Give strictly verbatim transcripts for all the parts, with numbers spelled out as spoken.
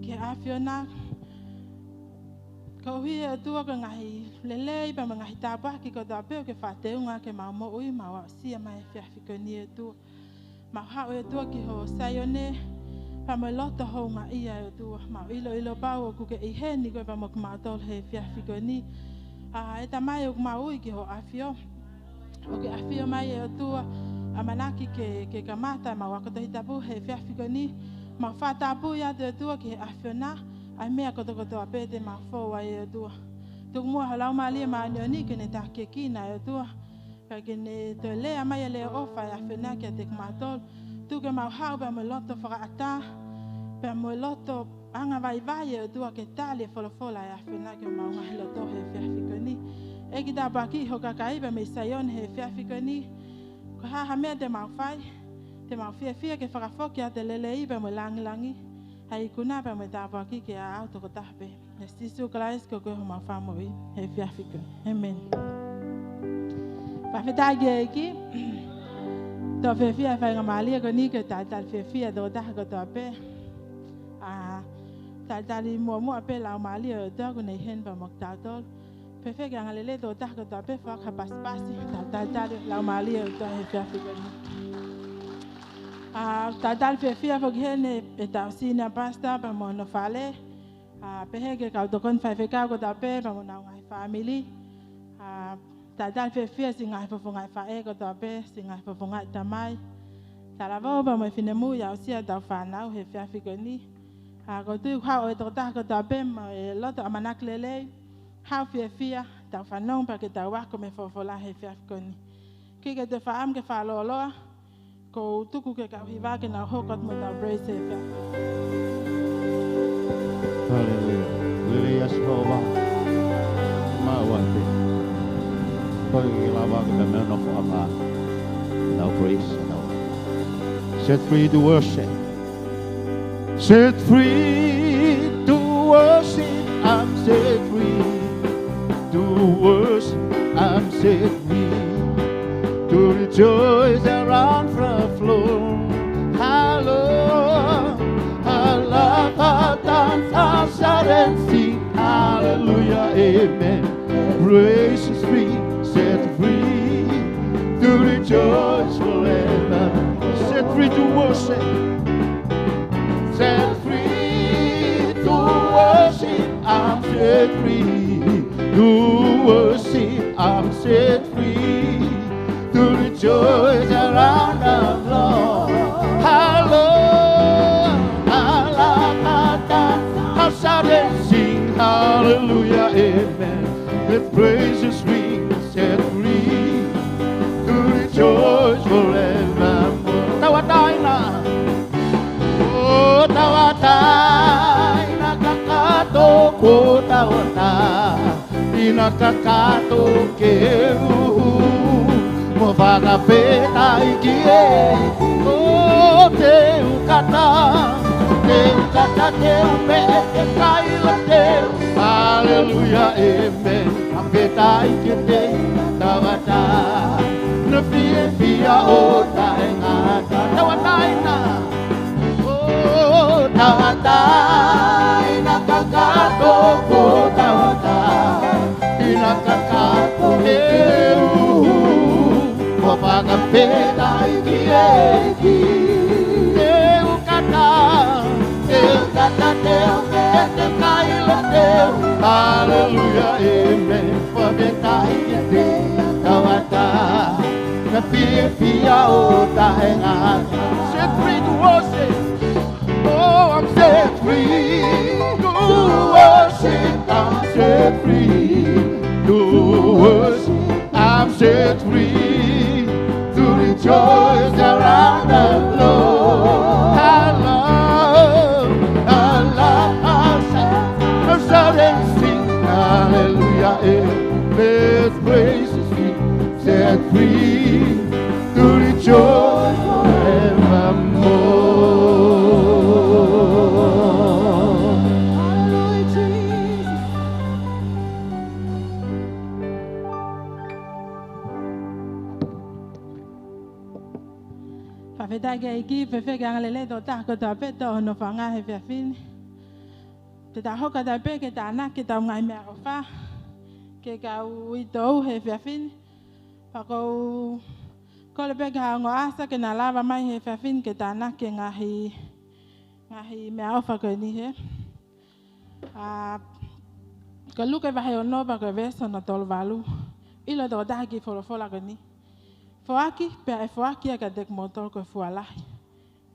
ki he ʻAfiona. Koeʻuhi ʻe ʻOtua ko e ngaahi lelei pea mo e ngaahi tāpuaki kotoa pē ʻoku ke fakateunga ke mau moʻui, mau aʻusia mai he efiafi ko eni ʻe ʻOtua. Mau haʻu ʻe ʻOtua ki ho Saione, pea mo e loto houngaʻia ʻe ʻOtua. Mau ʻiloʻilo pau ʻoku ke ʻi heni koe pea mo kimautolu he efiafi ko eni. ʻA e Tamai ʻoku mau ui ki ho ʻafio. ʻOku ke ʻafio mai ʻe ʻOtua, ʻamanaki ke, ke kamata ʻemau ako Tohi Tapu he efiafi ko eni. Mau fakatapui atu ʻe ʻOtua ki he ʻAfiona, ʻa e meʻa kotokotoa pē te mau fou ai ʻe ʻOtua. Tuku muʻa ho Laumālie Māʻoniʻoni ke ne takiekina ʻe ʻOtua. Pea ke ne toe lea mai ʻa e leʻo ʻofa ʻa e ʻAfiona kiate kimautolu. Tuku ke mau haʻu pea mo e loto fakaʻatā, pea mo e loto anga vaivai ʻe ʻOtua ke tali e folofola ʻa e ʻAfiona ki homau ngaahi loto he efiafi ko eni. ʻEiki tāpuakiʻi ho kakai pea mei Saione he efiafi ko eni. Ko e hā ha meʻa te mau fai, te mau fiefia ke fakafoki atu e lelei pea mo e langilangi, ʻa e ikuna pea mo e tāpuaki ke ʻaʻau tokotaha pē. ʻIa Sīsū Kalaisi ko koe homau Fakamoʻui he efiafi ko eni. ʻĒmeni. Fakafetaʻi ki he ʻEiki. Tau fiefia he faingamālie ko eni ke talitali fiefia e tokotaha kotoa pē. ʻA, talitali muʻomuʻa pē Laumālie ʻo e ʻOtua ʻoku ne ʻi heni pea mo kitautolu. Fēfē ke angalelei e tokotaha kotoa pē, faka pasipasi, talitali Laumālie ʻo e ʻOtua he efiafi ko eni. ʻA, talitali fiefia foki heni ʻetau senior pastor pea mo hono fale. ʻA, pehē ki he kau tokoni faifekau kotoa pē pea mo honau ngaahi fāmili. ʻA, talitali fiefia siʻi ngaahi fofongaʻi faʻē kotoa pē, siʻi ngaahi fofongaʻi tamai, talavou pea mo e finemui, aʻusia ʻetau fānau he efiafi ko eni. ʻA, ʻoku ou tui ʻoku haʻu e tokotaha kotoa pē mo e loto ʻamanaki lelei, haʻu fiefia, tau fanongo pea ke tau ako mei he folofola he efiafi ko eni. ʻIkai ke toe fakaʻamu ke fakalōloa, ʻoku ou tuku ki he kau hiva ke nau hoko atu mo ʻetau praise he efiafi. Hallelujah. Lelei ʻa Sihova. Maʻu ʻa e pē. Kole ke lava ke meʻa nofo ʻa ma. Nau praise, nau. Set free to worship. Set free to worship. I'm set free to worship. I'm set free to rejoice around the throne. Hallelujah, hallelujah, hallelujah, amen. Praise is free, set free to rejoice forever. Set free to worship. Set free to worship. I'm set free to worship. I'm set free to rejoice around the throne. Hallelujah, hallelujah, hallelujah, sing hallelujah, amen. Let praises ring, set free to rejoice forevermore. Tauʻatāina. ʻO tauʻatāina kakato, ko tauʻatāina kakato ke u hū mo fakafetaʻi ki he ʻEiki. ʻO te u kata, te u kata, te u pehē ke kaila te u. Hallelujah, amen. Fakafetaʻi ki he ʻEiki, tauʻatāina fiefia ʻo taʻengata. Tauʻatāina. ʻO tauʻatāina kakato, ko tauʻatāina kakato ke u hū mo fakafetaʻi ki he ʻEiki. Te u kata, te u kata, te u pehē ke kaila te u. Hallelujah, amen. Fakafetaʻi ki he ʻEiki, tauʻatāina fiefia ʻo taʻengata. Set free to worship. Oh, I'm set free to worship. I'm set free to worship. I'm set free to rejoice around the throne. I love, I love, I shout, I shout and sing hallelujah. Let praises be set free to rejoice forevermore. Hallelujah, Jesus. Fakafetaʻi ki he ʻEiki. Fēfē ke angalelei e tokotaha kotoa pē ʻi hono fanga he efiafi ni. Te tau hoko atu pē ke tānaki ʻetau ngaahi meʻaʻofa ki he kau uitou he efiafi ni. Pea ʻoku ou kole pē ki he ongo ʻasa ke na lava mai he efiafi ni ke tānaki e ngaahi, ngaahi meʻaʻofa ko eni he. ʻA, ko Luke vahe ono pea ko e veesi hono tolu valu. ʻIlo ʻe he tokotaha e kiʻi folofola ko eni. Foaki, pea ʻe foaki ia kiate kimoutolu ko e fua lahi.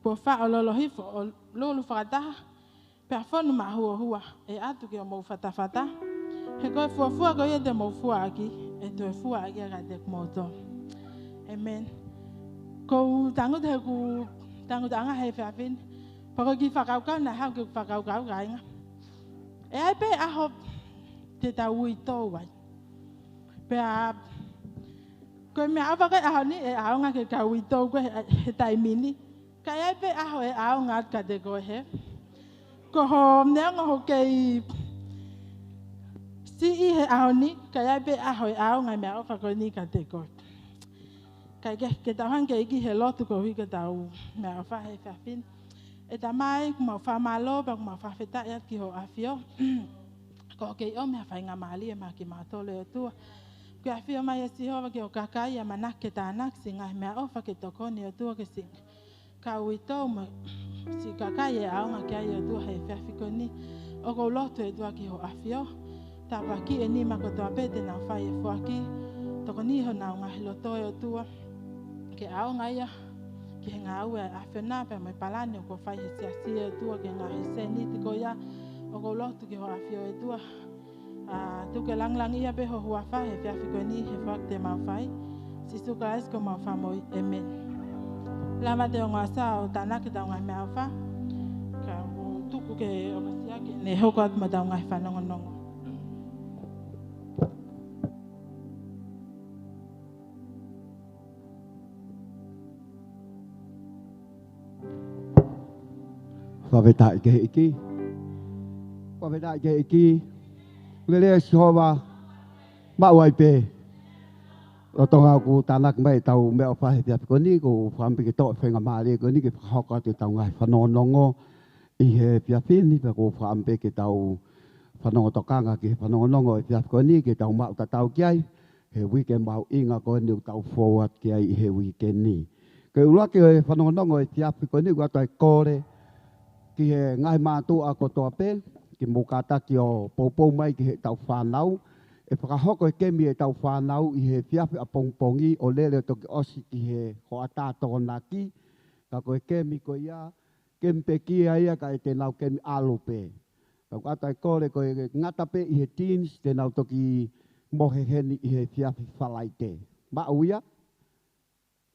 Kuo faʻo lolo hifo ʻo lulu fakataha, pea fonu mahuohua, ʻe ʻatu ki homou fatafata. He ko e fuofua ko ia te mou fuaʻaki, ʻe toe fuaʻaki ia kiate kimoutolu. ʻĒmeni. ʻOku ou tangutu he ʻoku ou tangutu ʻanga he efiafi ni. Pea ko e kiʻi fakakaukau naʻe haʻu ke fakakaukau kāinga. ʻE ʻi ai pē ʻaho te tau uitou ai. Pea ko e meʻaʻofa ko e ʻaho ni ʻe ʻaonga ki he kau uitou ko ē he, he taimi ni. Ka ʻe ʻi ai pē ʻaho ʻe ʻaonga atu kiate koe he. Ko ho neongo hoʻo kei siʻi he ʻaho ni, ka ʻe ʻi ai pē ʻaho ʻe ʻaonga e meʻaʻofa ko eni kiate koe. Kae ke, ke tau hanga ki he lotu koeʻuhi ko ʻetau meʻaʻofa he efiafi ni. ʻE Tamai, ʻoku mau fakamālō, pea ʻoku mau fakafetaʻi atu ki hoʻo ʻAfio. Ko hoʻo kei ʻomi ha faingamālie maʻa kimautolu ʻe ʻOtua. Kuo ke ʻafio mai ʻe Sihova ki hoʻo kakai, ʻamanaki ke tānaki siʻi ngaahi meʻaʻofa ke tokoni ʻe ʻOtua ki siʻi kau uitou mo siʻi kakai ʻe ʻaonga ki ai ʻe ʻOtua he efiafi ko eni. ʻOku ou lotu ʻe ʻOtua ki hoʻo ʻAfio. Tāpuakiʻi e nima kotoa pē te nau fai e foaki. Tokoniʻi honau ngaahi loto ʻe ʻOtua ke ʻaonga ia ki he ngāue ʻa e ʻAfiona pea mo e palani ʻoku fai he siasi ʻe ʻOtua ki he ngaahi sēniti ko ia. ʻOku ou lotu ki hoʻo ʻAfio ʻe ʻOtua. ʻA, tuku ke langilangiʻia pē ho huafa he efiafi ko eni he foaki te mau fai. Sīsū Kalaisi ko homau Fakamoʻui. ʻĒmeni. Lava ʻe he ongo ʻasa ʻo tānaki ʻetau ngaahi meʻaʻofa. Ka u tuku ke ʻofasia ke ne hoko atu mo ʻetau ngaahi fanongonongo. Fakafetaʻi ki he ʻEiki. Fakafetaʻi ki he ʻEiki. Lelei ʻa Sihova. Maʻu ai pē. Lolotonga ʻoku tānaki mai ʻetau meʻaʻofa he efiafi ko eni, ʻoku ou fakaʻamu pē ke toʻo e faingamālie ko eni ke fakahoko atu ʻetau ngaahi fanongonongo ʻi he efiafi ni, pea ʻoku ou fakaʻamu pē ke tau fanongo tokanga ki he fanongonongo ʻo e efiafi ko eni, ke tau maʻu tatau ki ai he uike mahuʻinga ko eni ʻoku tau fou atu ki ai ʻi he uike ni. Ko e ʻuluaki ʻo e fanongonongo ʻo e efiafi ko eni, ʻoku ʻoatu ʻa e kole ki he ngaahi mātuʻa kotoa pē, ke mou kātaki ʻo poupou mai ki heʻetau fānau. ʻE fakahoko e kemi ʻetau fānau ʻi he efiafi ʻapongipongi ʻo lele ʻo toki ʻosi ki he hoʻatā Tokonaki. Ka ko e kemi ko ia, kemi pekia ia kae te nau kemi ʻalu pē. Ka ʻoku ʻoatu ʻa e kole ko e ngata pē ʻi he teens te nau toki mohe heni ʻi he efiafi Falaite. Maʻu ia?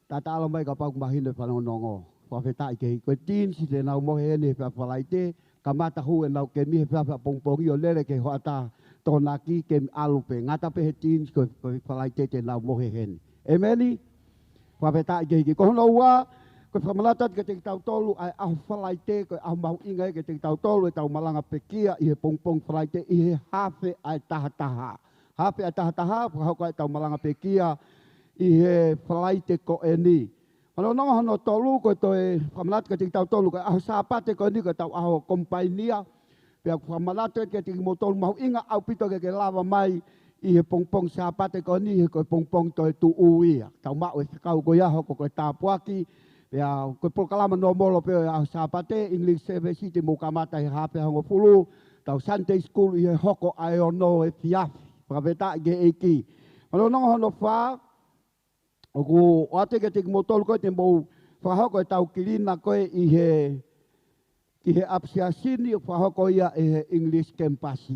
Talatala mai kapau ʻoku mahino e fanongonongo. Fakafetaʻi ki he ʻEiki. Ko e teens te nau mohe heni he efiafi Falaite, kamata hū ʻenau kemi he efiafi ʻapongipongi ʻo lele ki he hoʻatā Tokonaki, kemi ʻalu pē. Ngata pē he teens ko, ko e Falaite te nau mohe heni. ʻĒmeni? Fakafetaʻi ki he ʻEiki. Ko hono ua, ko e fakamanatu atu kiate kitautolu ʻa e ʻaho Falaite, ko e ʻaho mahuʻinga ia kiate kitautolu ʻetau malanga pekia ʻi he pongipongi Falaite ʻi he hafe ʻa e taha taha. Hafe ʻa e taha taha, fakahoko ai ʻetau malanga pekia ʻi he Falaite ko eni. Fanongonongo hono tolu, ko e toe fakamanatu kiate kitautolu ko e ʻaho Sāpate ko eni ko ʻetau ʻaho Komipainia. Pea ʻoku fakamanatu atu kiate kimoutolu mahuʻinga ʻaupito ke ke lava mai ʻi he pongipongi Sāpate ko eni, he ko e pongipongi toetuʻu ia. Tau maʻu e fekau ko ia hoko ko e tāpuaki. Pea ko e polokalama nōmolo pē ʻo e ʻaho Sāpate, English service te mou kamata he hafe hongofulu, tau Sunday school ʻi he hoko ʻa e ono efiafi. Fakafetaʻi ki he ʻEiki. Fanongonongo hono fā, ʻoku ʻoatu kiate kimoutolu ko ē te mou fakahoko ʻetau kilina ko ē ʻi he, ki he ʻapisiasi ni ʻoku fakahoko ia ʻe he English Campus.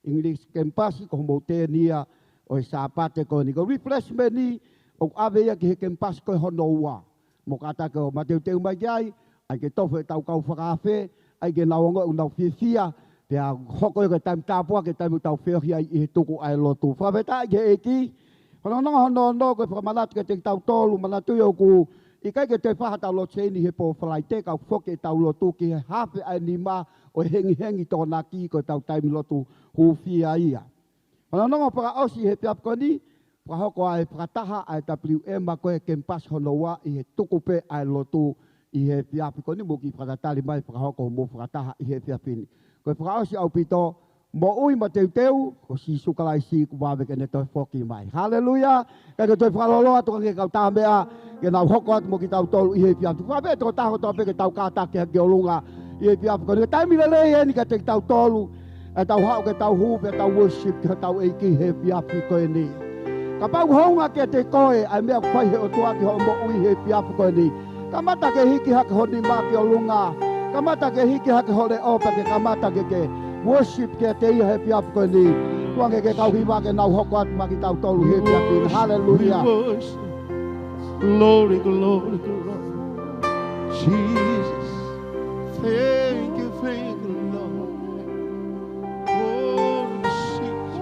English Campus ko homou tēni ia ʻo e Sāpate ko eni. Ko e refreshment ni ʻoku ʻave ia ki he campus ko ē hono ua. Mou kātaki ʻo mateuteu mai ki ai, ʻai ke tofu ʻetau kau fakaafe, ʻai ke nau ongoʻi ʻoku nau fiefia, pea hoko ia ko e taimi tāpuaki, ko e taimi ʻoku tau feohi ai ʻi he tuku ʻa e lotu. Fakafetaʻi ki he ʻEiki. Fanongonongo hono ono, ko e fakamanatu kiate kitautolu, manatuʻi ʻoku ʻikai ke toe fai haʻatau lotu ʻi he pō Falaite, ka ʻoku foki ʻetau lotu ki he hafe ʻa e nima ʻo e hengihengi Tokonaki, ko ʻetau taimi lotu hūfia ia. Fanongonongo fakaʻosi he efiafi ko eni, fakahoko ʻa e fakataha ʻa e WM ko ē campus hono ua ʻi he tuku pē ʻa e lotu ʻi he efiafi ko eni, mou kiʻi fakatali mai, fakahoko hoʻomou fakataha ʻi he efiafi ni. Ko e fakaʻosi ʻaupito, moʻui mo teuteu, ko Sīsū Kalaisi kuo vave ke ne toe foki mai. Haleluia! Kae toe fakalōloa atu ange kau tā meʻa, ke nau hoko atu mo kitautolu ʻi he efiafi. Fakaafeʻi e tokotaha kotoa pē ke tau kātaki hake ki ʻolunga ʻi he efiafi ko eni. Taimi lelei eni kiate kitautolu, ʻetau haʻu ke tau hū pea tau worship ki hotau ʻEiki he efiafi ko eni. Kapau ʻoku hounga kiate koe ʻa e meʻa ʻoku fai ʻe he ʻOtua ki hoʻo moʻui he efiafi ko eni, kamata ke hiki hake ho nima ki ʻolunga. Kamata ke hiki hake ho leʻo pea ke kamata ke ke worship kiate ia he efiafi ko eni. Tuku ange ke kau hiva ke nau hoko atu maʻa kitautolu he efiafi ni. Haleluia. We worship. Glory, glory, glory. Jesus. Thank you, thank you, Lord. Oh, Jesus.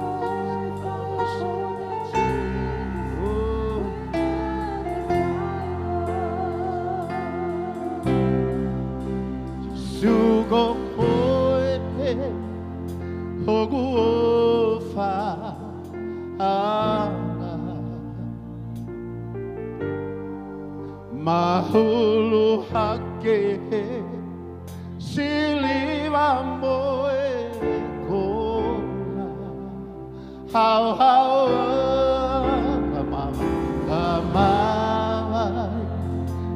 Oh. Sīsū, ko koe pē hoku ʻofaʻanga. Mahulu hake he siliva mo e kola. Haohaoa ka ma-, ka maʻu ai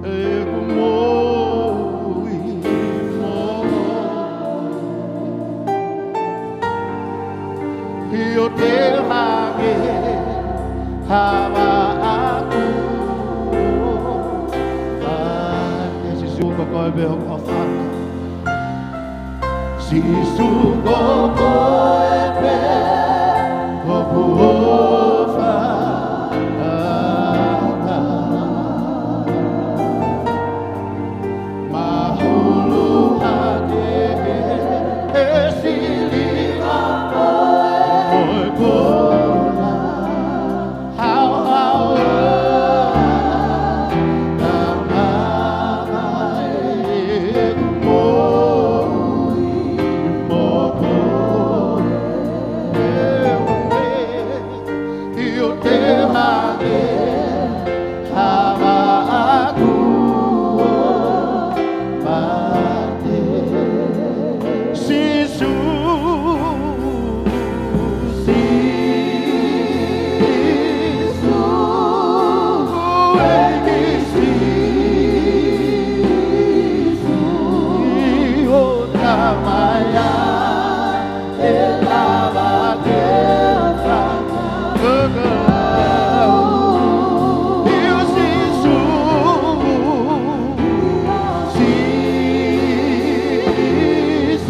ʻeku moʻui mo. ʻIo, te u hangē ha vaʻa kuo fai. Sīsū, ko koe pē hoku ʻofaʻanga. Sīsū, ko koe pē hoku ʻofaʻanga. Mahulu hake he siliva mo e kola. Haohaoa ka maʻu ai ʻeku moʻui mo koe. ʻIo, te u hangē ha vaʻa kuo mate. Sīsū, Sīsū, ʻEiki Sīsū, ʻio, Tamai, ʻe lava ke u fakakaukau. ʻIo, Sīsū,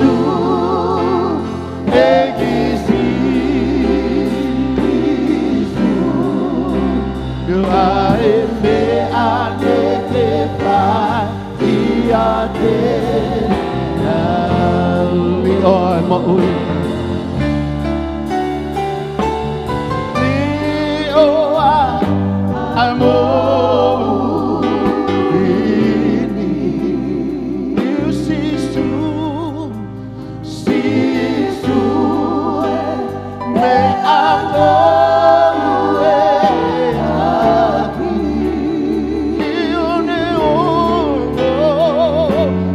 Sīsū, ʻEiki Sīsū, ʻio, ʻa e meʻa naʻe fai ʻiate au. ʻIo, ʻa e moʻui. ʻIo, ʻa e moʻui ni. ʻIo, Sīsū, Sīsū, ʻe meʻa ʻoku ʻeʻaki. ʻIo, neongo,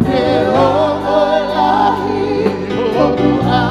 neongo e lahi hoku ʻā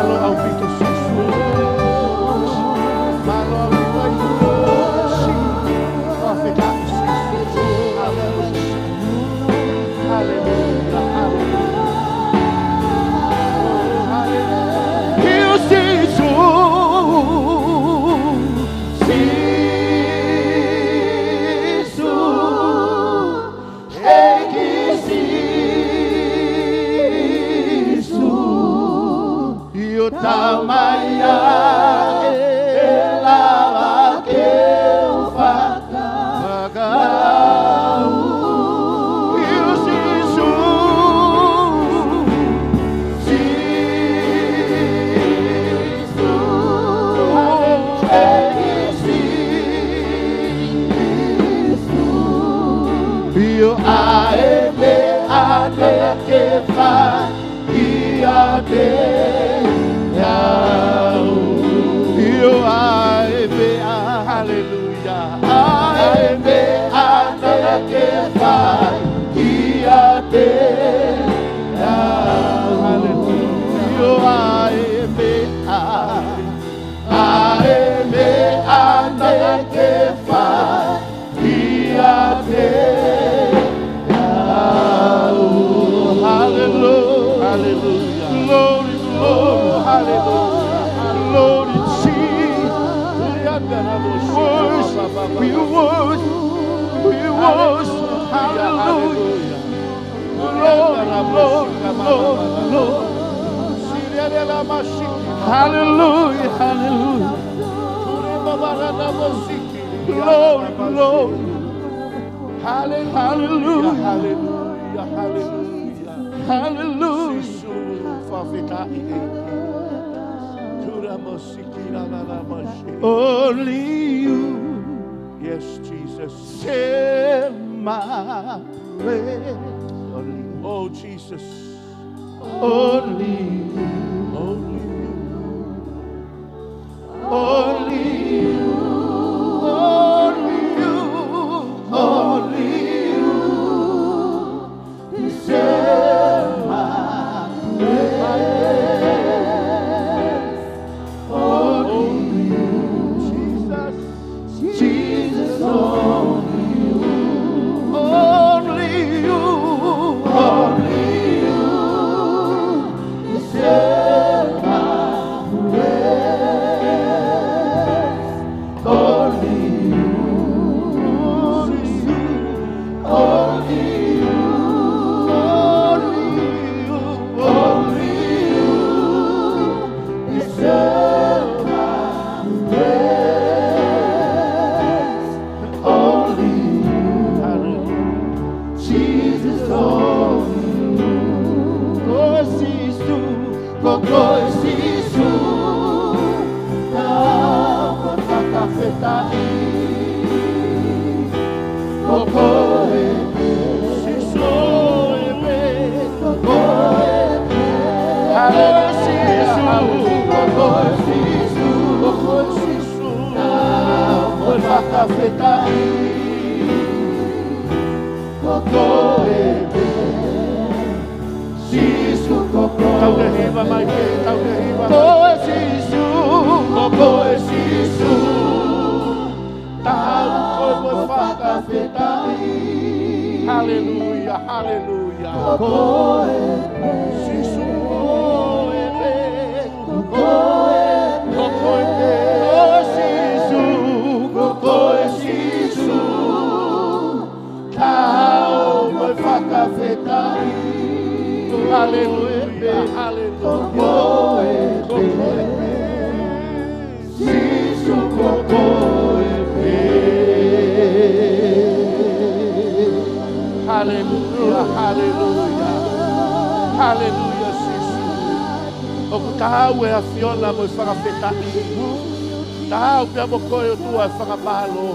Mālō ʻaupito Sīsū. Mālō ʻaupito Sīsū. Fakafetaʻi Sīsū. Haleluia. Haleluia. Haleluia. Haleluia. Sīsū. Sīsū. ʻEiki Sīsū, ʻio taumaiā ʻe lava ke u fakakau. ʻIo Sīsū, Sīsū, ʻEiki Sīsū. ʻIo ʻa e meʻa naʻa ke fai ʻiate au. ʻIo ʻa e meʻa, haleluia. ʻA e meʻa naʻa ke fai ʻiate au. Haleluia. ʻIo ʻa e meʻa ʻa e meʻa naʻa ke fai ʻiate au. Haleluia. Haleluia. Glory, glory, haleluia. Glory, Jesus. We worship, we worship, we worship. Haleluia. Glory, glory, glory, glory. Hallelujah, hallelujah. Glory, glory. Hallelujah, hallelujah, hallelujah. Hallelujah. Sīsū, fakafetaʻi ʻEiki. Kura mosiki la la la masi. Only you. Yes, Jesus. Set my way. Only you. Oh, Jesus. Only you. Only you. Only you. Only you. Only you. Set my way. Only you, Jesus. Jesus, only you. Only you. Only you. Set my way. Only you, only you, only you, only you, only you, deserve my praise. Only you, Jesus, only you. Ko Sīsū, ko koe Sīsū, tau fakafetaʻi. Ko koe pē Sīsū, ko koe pē. Haleluia, Sīsū. Ko koe Sīsū, ko koe Sīsū, tau fakafetaʻi. Ko koe pē Sīsū, ko koe. Tau ke hiva mai pē, tau ke hiva mai. Ko koe Sīsū, ko koe Sīsū, tau koe mo e fakafetaʻi. Haleluia, haleluia. Ko koe pē Sīsū, ko koe pē. Ko koe pē. Ko koe pē. Ko Sīsū, ko koe Sīsū, tau mo e fakafetaʻi. Haleluia, haleluia. Ko koe pē. Sīsū, ko koe pē. Haleluia, haleluia. Haleluia, Sīsū. ʻOku taau e ʻAfiona mo e fakafetaʻi. Taau pea mo koe ʻOtua e fakamālō.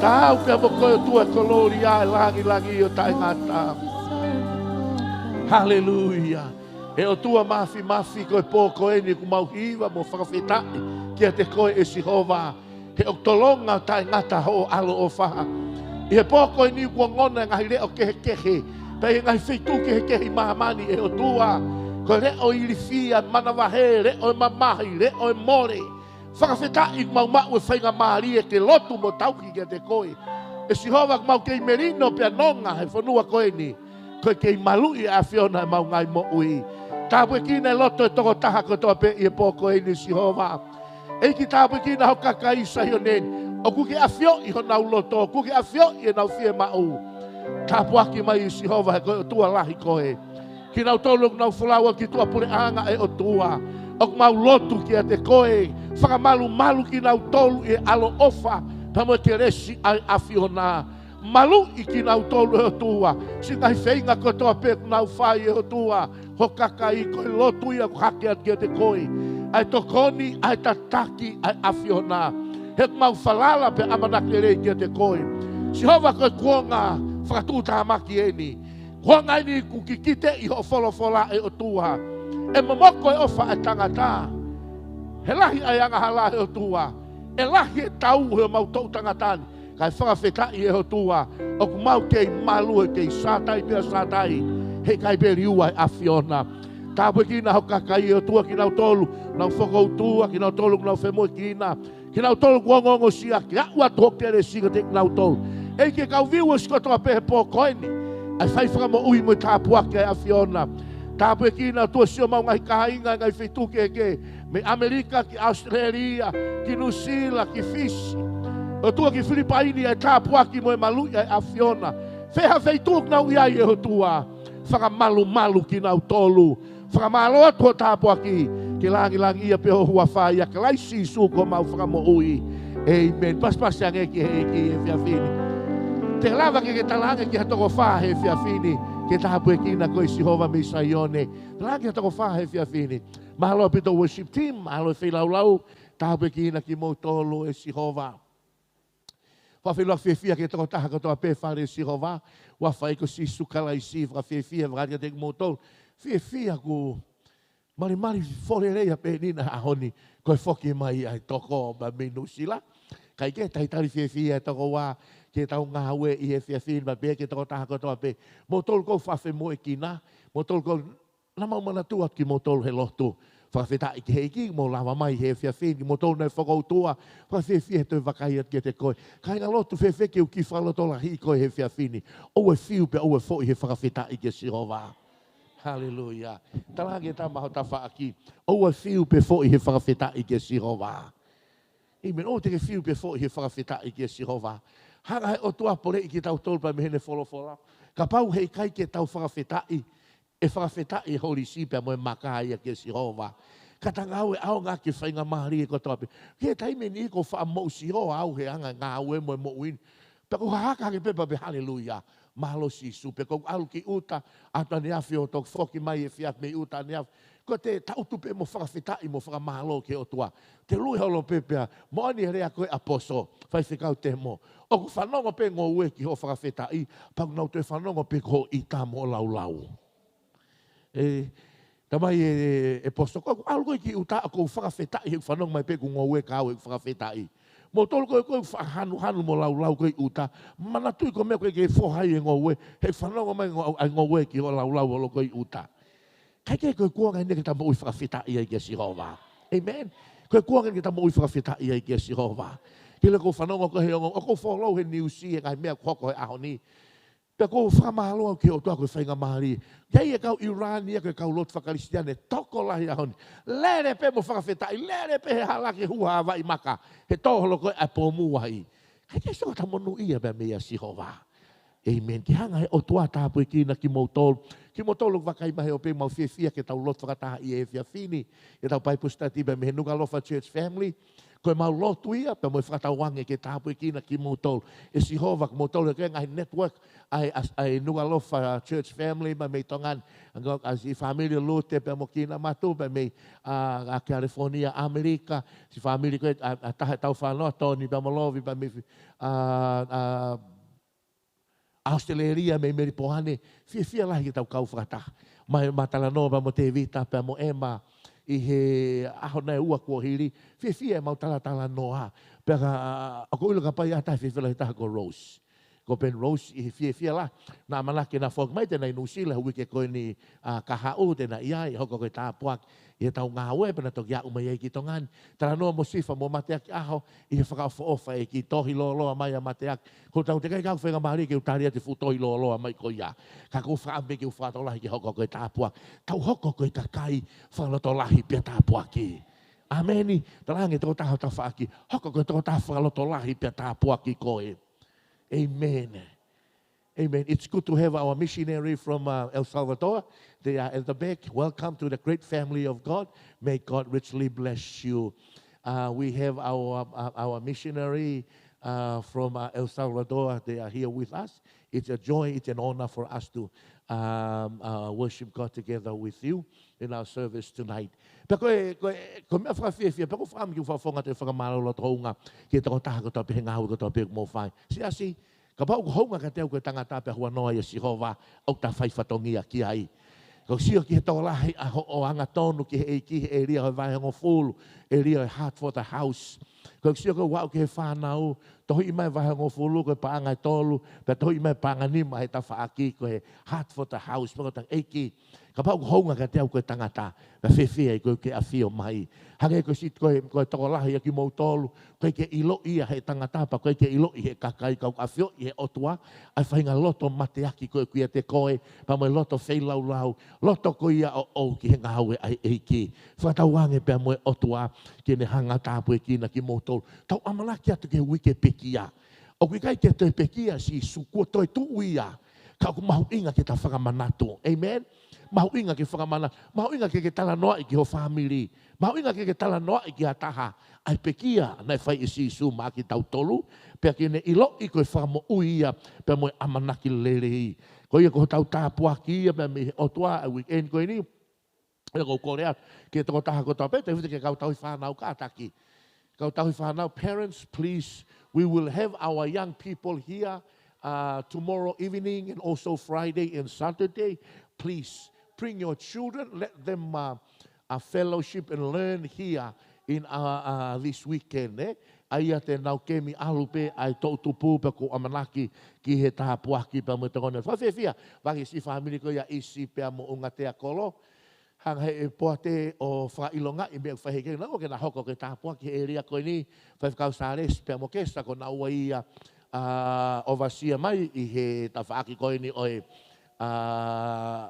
Taau pea mo koe ʻOtua e kolōlia, e langilangi ʻo taʻengata. Haleluia. ʻE ʻOtua Māfimafi, ko e pō ko eni ʻoku mau hiva mo fakafetaʻi kiate koe ʻe Sihova. He ʻoku tolonga taʻengata hoʻo ʻaloʻofa. ʻI he pō ko eni kuo ongona e ngaahi leʻo kehekehe, pea ʻi he ngaahi feituʻu kehekehe ʻi māmani ʻe ʻOtua. Ko e leʻo ilifia, manavahē, leʻo e mamahi, leʻo e mole. Fakafetaʻi ʻoku mau maʻu e faingamālie ke lotu mo tauhi kiate koe. ʻE Sihova, ʻoku mau kei melino pea nonga he fonua ko eni. Ko e kei maluʻi ʻa e ʻAfiona ʻemau ngaahi moʻui. Tāpuekina e loto e tokotaha kotoa pē ʻi he pō ko eni, Sihova. ʻEiki, tāpuekina ho kakai ʻi Saione ni. ʻOku ke ʻafioʻi honau loto, ʻoku ke ʻafioʻi ʻenau fiemaʻu. Tāpuaki mai, Sihova, he ko e ʻOtua lahi koe. Kinautolu ʻoku nau folau ki tuʻapuleʻanga, ʻe ʻOtua, ʻoku mau lotu kiate koe, fakamalumalu kinautolu ʻi he ʻaloʻofa pea mo e kelesi ʻa e ʻAfiona. Maluʻi kinautolu, ʻe ʻOtua, siʻi ngaahi feinga kotoa pē ʻoku nau fai, ʻe ʻOtua, ho kakai. Ko e lotu ia ʻoku hake atu kiate koe, ʻa e tokoni, ʻa e tataki ʻa e ʻAfiona. He ʻoku mau falala pea ʻamanaki lelei kiate koe. Sihova, ko e kuonga fakatuʻutāmaki eni. Kuonga eni ʻoku kikiteʻi hoʻo folofola, ʻe ʻOtua. ʻE momoko e ʻofa ʻa e tangata. He lahi ʻa e angahala, ʻe ʻOtua. ʻE lahi e tau he ʻemau toʻu tangata ni. Kae fakafetaʻi, ʻe ʻOtua, ʻoku mau kei malu he kei sātai pea sātai he ʻikai pē liua e ʻAfiona. Tāpuekina ho kakai, ʻe ʻOtua, kinautolu ʻoku nau fokoutua, kinautolu ʻoku nau femoʻuekina, kinautolu ʻoku ongoongosia, ke aʻu atu ho kelesi kiate kinautolu. ʻEiki, e kau viewers kotoa pē he pō ko eni, ʻa e fai fakamoʻui mo e tāpuaki ʻa e ʻAfiona. Tāpuekina, ʻe ʻOtua, siʻomau ngaahi kāinga, ngaahi feituʻu kehekehe, mei ʻAmelika ki ʻAositelēlia, ki Nuʻusila, ki Fisi, ʻe ʻOtua, ki Filipaini, ʻa e tāpuaki mo e maluʻi ʻa e ʻAfiona. Fē ha feituʻu ʻoku nau ʻi ai, ʻe ʻOtua, fakamalumalu kinautolu. Fakamālō atu ho tāpuaki, ke langilangiʻia pē ho huafa, ʻia Kalaisi Sīsū ko homau Fakamoʻui. ʻĒmeni. Pasipasi ange ki he ʻEiki he efiafi ni. Te ke lava ke ke talaange ki ha toko fā he efiafi ni, ke tāpuekina koe ʻe Sihova mei Saione. Talaange ki ha toko fā he efiafi ni. Mālō ʻaupito worship team, mālō e feilaulau, tāpuekina kimoutolu ʻe Sihova. Fakafeʻiloaki fiefia ki he tokotaha kotoa pē fale ʻo Sihova, huafa ia ko Sīsū Kalaisi, fakafiefia, fakafetaʻi kiate kimoutolu. Fiefia ʻoku malimali fōleleia pē eni ʻa e ʻaho ni, ko e foki mai ʻa e toko ua mei Nuʻusila. Kae kehe, talitali fiefia ʻa e toko ua ki heʻetau ngāue ʻi he efiafi ni, pea pehē ki he tokotaha kotoa pē. Moutolu ʻoku ou fakafemoʻuekina, moutolu ʻoku ou, naʻa mau manatu atu kimoutolu he lotu. Fakafetaʻi ki he ʻEiki, mou lava mai he efiafi ni, kimoutolu naʻe fokoutua, fakafiefia he toe vakai atu kiate koe. Kāinga lotu, fēfē ke u kiʻi fakalotolahiʻi koe he efiafi ni. ʻOua ʻe fiu pea ʻoua ʻe foʻi he fakafetaʻi kia Sihova. Haleluia. Talaange ki he tama ho tafaʻaki, ʻoua ʻe fiu pea foʻi he fakafetaʻi kia Sihova. ʻĒmeni. ʻOua te ke fiu pea foʻi he fakafetaʻi kia Sihova. Hanga ʻe he ʻOtua ʻo poleʻi kitautolu pea mei heʻene folofola. Kapau heʻikai ke tau fakafetaʻi, ʻe fakafetaʻi e holisi pea mo e maka ia kia Sihova. Ka ta ngāue ʻaonga ki he faingamālie kotoa pē. Ki he taimi ni ʻoku ou faʻa moʻusioa au he anga e ngāue mo e moʻui ni. Pea ʻoku ou hahaka hake pē pea pehē, haleluia. Mālō Sīsū. Pea ʻoku ou ʻalu ki ʻuta, ʻalu atu ʻaneafi ʻo toki foki mai he efiafi mei ʻuta ʻaneafi. Ko ʻete tangutu pē mo fakafetaʻi mo fakamālō ki he ʻOtua. Te u lue holo pē pea, moʻoni e lea ko ē ʻa e ʻaposo, faifekau Temo. ʻOku fanongo pē ngoue ki hoʻo fakafetaʻi, pea ʻoku nau toe fanongo pē ki hoʻo ʻita mo laulau. ʻE, tamai e, e, ʻaposo, ko ʻeku ʻalu ko ē ki ʻuta, ʻoku ou fakafetaʻi he ʻoku fanongo mai pē ʻeku ngoue kia au he ʻoku fakafetaʻi. Moutolu ko ē, ko ē ʻoku faʻa hanuhanu mo laulau ko ē ʻi ʻuta. Manatuʻi ko e meʻa ko ē ke foha ai e ngoue, he ʻoku fanongo mai ngo-, ʻa e ngoue ki hoʻo laulau holo ko ē ʻi ʻuta. Kae kehe, ko e kuonga eni ke ta moʻui fakafetaʻi ai kia Sihova. ʻĒmeni. Ko e kuonga eni ke ta moʻui fakafetaʻi ai kia Sihova. Ke le kou fanongo ko ē he ongo, ʻoku ou follow he niusi e ngaahi meʻa ʻoku hoko he ʻaho ni. Pea ʻoku ou fakamālō au ki he ʻOtua ko e faingamālie. Ke ʻi ai e kau ʻIulani ia, ko e kau lotu faka-Kalisitiane tokolahi he ʻaho ni. Lele pē mo fakafetaʻi, lele pē he hala ki he hū Hawaiʻi maka, he tō holo ko ē ʻa e pomu ai. Kae kehe, sio ki heʻeta monūʻia pē meia Sihova. ʻĒmeni. Ke hanga ʻe he ʻOtua ʻo tāpuekina kimoutolu. Kimoutolu ʻoku vakai mai he ope, mau fiefia ke tau lotu fakataha ʻi he efiafi ni. ʻEtau Bible study pea mei he Nukuʻalofa Church Family. Ko ʻemau lotu ia, pea mo e fakatauange ke tāpuekina kimoutolu ʻe Sihova, kimoutolu he ko e ngaahi network ʻa e, ʻa e, ʻa e Nukuʻalofa Church Family, pea mei Tonga ni, ʻa e, ʻa e siʻi fāmili ʻo Lute, pea mo Kinamatu, pea mei, ʻa, ʻa California, ʻAmelika, siʻi fāmili ko ē, ʻa, ʻa Taha Taufanoa, Tony pea mo Lovi, pea mei, ʻa, ʻa, ʻAositelēlia mei Melipoane, fiefia lahi ke tau kau fakataha. Mai, ma talanoa pea mo Tēvita pea mo ʻEma ʻi he ʻaho naʻe ua kuo hili, fiefia ʻemau talatalanoa. Pea ka, ʻoku ou ʻilo kapau ʻe ʻi ai ha taha ʻe fiefia lahi taha ko Rose. ko Ben Rose ʻi he fiefia lahi. Naʻa ʻamanaki ke na foki mai, te na ʻi Nuʻusila he uike ko eni, ʻa, kahaʻu, te na ʻi ai, hoko ko e tāpuaki ʻi heʻetau ngāue, pea na toki aʻu mai ai ki Tonga ni. Talanoa mo Sifa mo Mateaki ʻaho, ʻi he fakaʻofoʻofa ʻa e ʻEiki, tohi lōloa mai ʻa Mateaki. Ko ʻetau teʻeki ai ke u faingamālie ke u tali atu e fuʻu tohi lōloa mai ko ia. Ka ʻoku ou fakaʻamu ke u fakatokolahi ke hoko ko e tāpuaki. Tau hoko ko e kakai fakalotolahi pea tāpuaki. ʻĀmeni. Talaange ki he tokotaha ho tafaʻaki, hoko ko e tokotaha fakalotolahi pea tāpuaki koe. Amen. Amen. It's good to have our missionary from, uh, El Salvador. They are at the back. Welcome to the great family of God. May God richly bless you. Uh, we have our, uh, our missionary, uh, from, uh, El Salvador. They are here with us. It's a joy, it's an honor for us to, um, uh, worship God together with you in our service tonight. Pea ko e, ko e, ko e meʻa fakafiefia, pea ʻoku ou fakaʻamu ke u fakafofonga atu e fakamālō loto houngaʻia ki he tokotaha kotoa pē he ngāue kotoa pē ʻoku mou fai. Siasi, kapau ʻoku hounga kiate au ko e tangata pea huanoa ʻia Sihova, ʻoku ta fai fatongia ki ai. ʻOku ou sio ki he tokolahi ʻa hoʻo angatonu ki he ʻEiki he ʻēlia ʻo e Vahehongofulu, ʻēlia ʻo e Heart for the House. ʻOku ou sio ko ʻeku aʻu ki he fānau, tohiʻi mai Vahehongofulu ko e paʻanga ʻe tolu, pea tohiʻi mai paʻanga nima he tafaʻaki ko e Heart for the House. Pea ko e talaange, ʻEiki, kapau ʻoku hounga kiate au ko e tangata, pea fēfē ai koeʻuhi ke ʻafio mai. Hangē ko e sit-, ko e, ko e tokolahi ʻa kimoutolu, ʻoku ʻikai ke ʻiloʻi ia he tangata, pea ʻoku ʻikai ke ʻiloʻi he kakai, ka ʻoku ʻafioʻi he ʻOtua ʻa e faʻahinga loto mateaki ko ē ʻoku ʻiate koe, pea mo e loto feilaulau, loto ko ia ʻoʻou ki he ngāue ʻa e ʻEiki. Fakatauange pea mo e ʻOtua ke ne hanga ʻo tāpuekina kimoutolu. Tau ʻamanaki atu ki he uike pekia. ʻOku ʻikai ke toe pekia ʻa Sīsū, kuo toetuʻu ia. Ka ʻoku mahuʻinga ke ta fakamanatu. Amen? Mahuʻinga ke fakamanatu. Mahuʻinga ke ke talanoaʻi ki ho fāmili. Mahuʻinga ke ke talanoaʻi ki ha taha ʻa e pekia naʻe fai ʻe Sīsū maʻa kitautolu, pea ke ne ʻiloʻi ko e fakamoʻui ia, pea mo e ʻamanaki lelei. Ko ia ko hotau tāpuaki ia, pea mei he ʻOtua ʻa e weekend ko eni. ʻOku ou kole atu ki he tokotaha kotoa pē, tefito ki he kau tauhi fānau kātaki. Kau tauhi fānau, parents, please, we will have our young people here, uh, tomorrow evening and also Friday and Saturday. Please, bring your children, let them, uh, uh, fellowship and learn here in, uh, uh, this weekend, eh? ʻA ia te nau kemi ʻalu pē ʻa e toʻutupu pea ʻoku ou ʻamanaki ki he tāpuaki pea mo e tokoni. Fakafiefia, vaki si fāmili ko ia ʻIsi pea mo ʻUngatea Kolo. Hanga he ʻe poate ʻo fakaʻilongaʻi meʻa ʻoku fai he ʻEiki, naʻa ke na hoko ko e tāpuaki he ʻēlia ko eni, Faifekau Sālesi pea mo Kesa ko naua ia, ʻa, ʻovasia mai ʻi he tafaʻaki ko eni ʻo e, ʻa,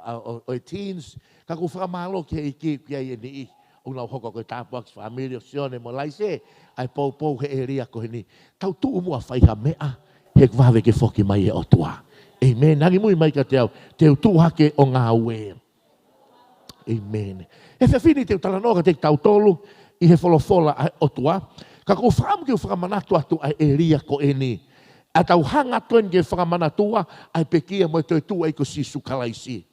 ʻa, ʻo, ʻo e teens. Ka ʻoku ou fakamālō ki he ʻEiki ʻoku ʻi ai e niʻihi ʻoku nau hoko ko e tāpuaki, fāmili ʻo Sione mo Laise, ʻa e poupou he ʻēlia ko eni. Tau tuʻu muʻa fai ha meʻa, he ʻoku vave ke foki mai e ʻOtua. Amen. Angimui mai kiate au, te u tuʻu hake ʻo ngāue. Amen. He efiafi ni te u talanoa kiate kitautolu ʻi he folofola ʻa e ʻOtua. Ka ʻoku ou fakaʻamu ke u fakamanatu atu ʻa e ʻēlia ko eni. ʻA ʻetau hanga atu eni ke fakamanatua ʻa e pekia mo e toetuʻu ʻa e ʻEiki ko Sīsū Kalaisi.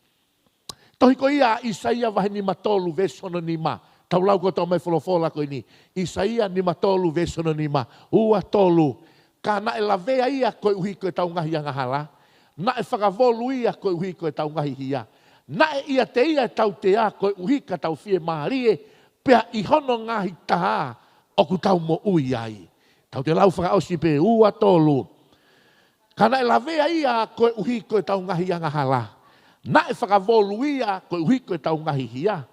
Tohi ko ia ʻa ʻIsaia vahe nima tolu veesi hono nima. Tau lau kotoa mai e folofola ko eni. ʻIsaia nima tolu veesi hono nima. Ua tolu. Ka naʻe lavea ia koeʻuhi ko ʻetau ngaahi angahala. Naʻe fakavolu ia koeʻuhi ko ʻetau ngaahi hia. Naʻe ʻiate ia e tautea koeʻuhi ka tau fiemālie, pea ʻi hono ngaahi tā ʻoku tau moʻui ai. Tau toe lau fakaʻosi pē, ua tolu. Ka naʻe lavea ia koeʻuhi ko ʻetau ngaahi angahala. Naʻe fakavolu ia koeʻuhi ko ʻetau ngaahi hia.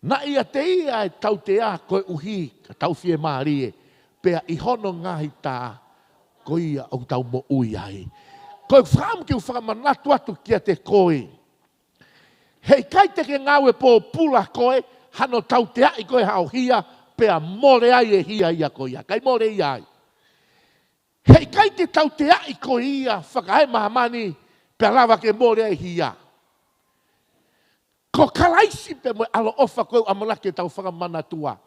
Naʻe ʻiate ia e tautea koeʻuhi ka tau fiemālie, pea ʻi hono ngaahi tā ko ia ʻoku tau moʻui ai. Ko e fakaʻamu ke u fakamanatu atu kiate koe. Heʻikai te ke ngāue pōpula koe, hano tauteaʻi koe haʻo hia, pea mole ai e hia ia ko ia. ʻIkai mole ia ai. Heʻikai te tauteaʻi koe ia fakaemāmani, pea lava ke mole ai e hia. Ko Kalaisi pea mo e ʻaloʻofa ko ē ʻoku ʻamanaki ke tau fakamanatua.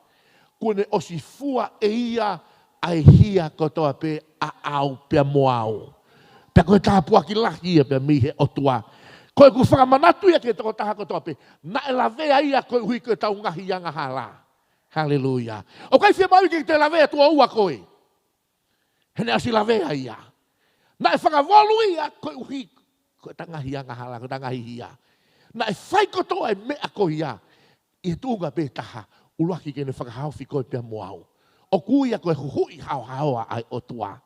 Kuo ne ʻosi fua ʻe ia ʻa e hia kotoa pē ʻaʻau pea mo au. Pea ko e tāpuaki lahi ia pea mei he ʻOtua. Ko ʻeku fakamanatu ia ki he tokotaha kotoa pē. Naʻe lavea ia koeʻuhi ko ʻetau ngaahi angahala. Haleluia. ʻOku ʻikai fiemaʻu ke toe lavea tuʻo ua koe. He naʻe ʻosi lavea ia. Naʻe fakavolu ia koeʻuhi ko ʻeta ngaahi angahala, ko ʻeta ngaahi hia. Naʻe fai kotoa e meʻa ko ia ʻi he tuʻunga pē taha, ʻuluaki ke ne fakahaofi koe pea mo au. ʻOku ui ia ko e huhuʻi haohaoa ʻa e ʻOtua.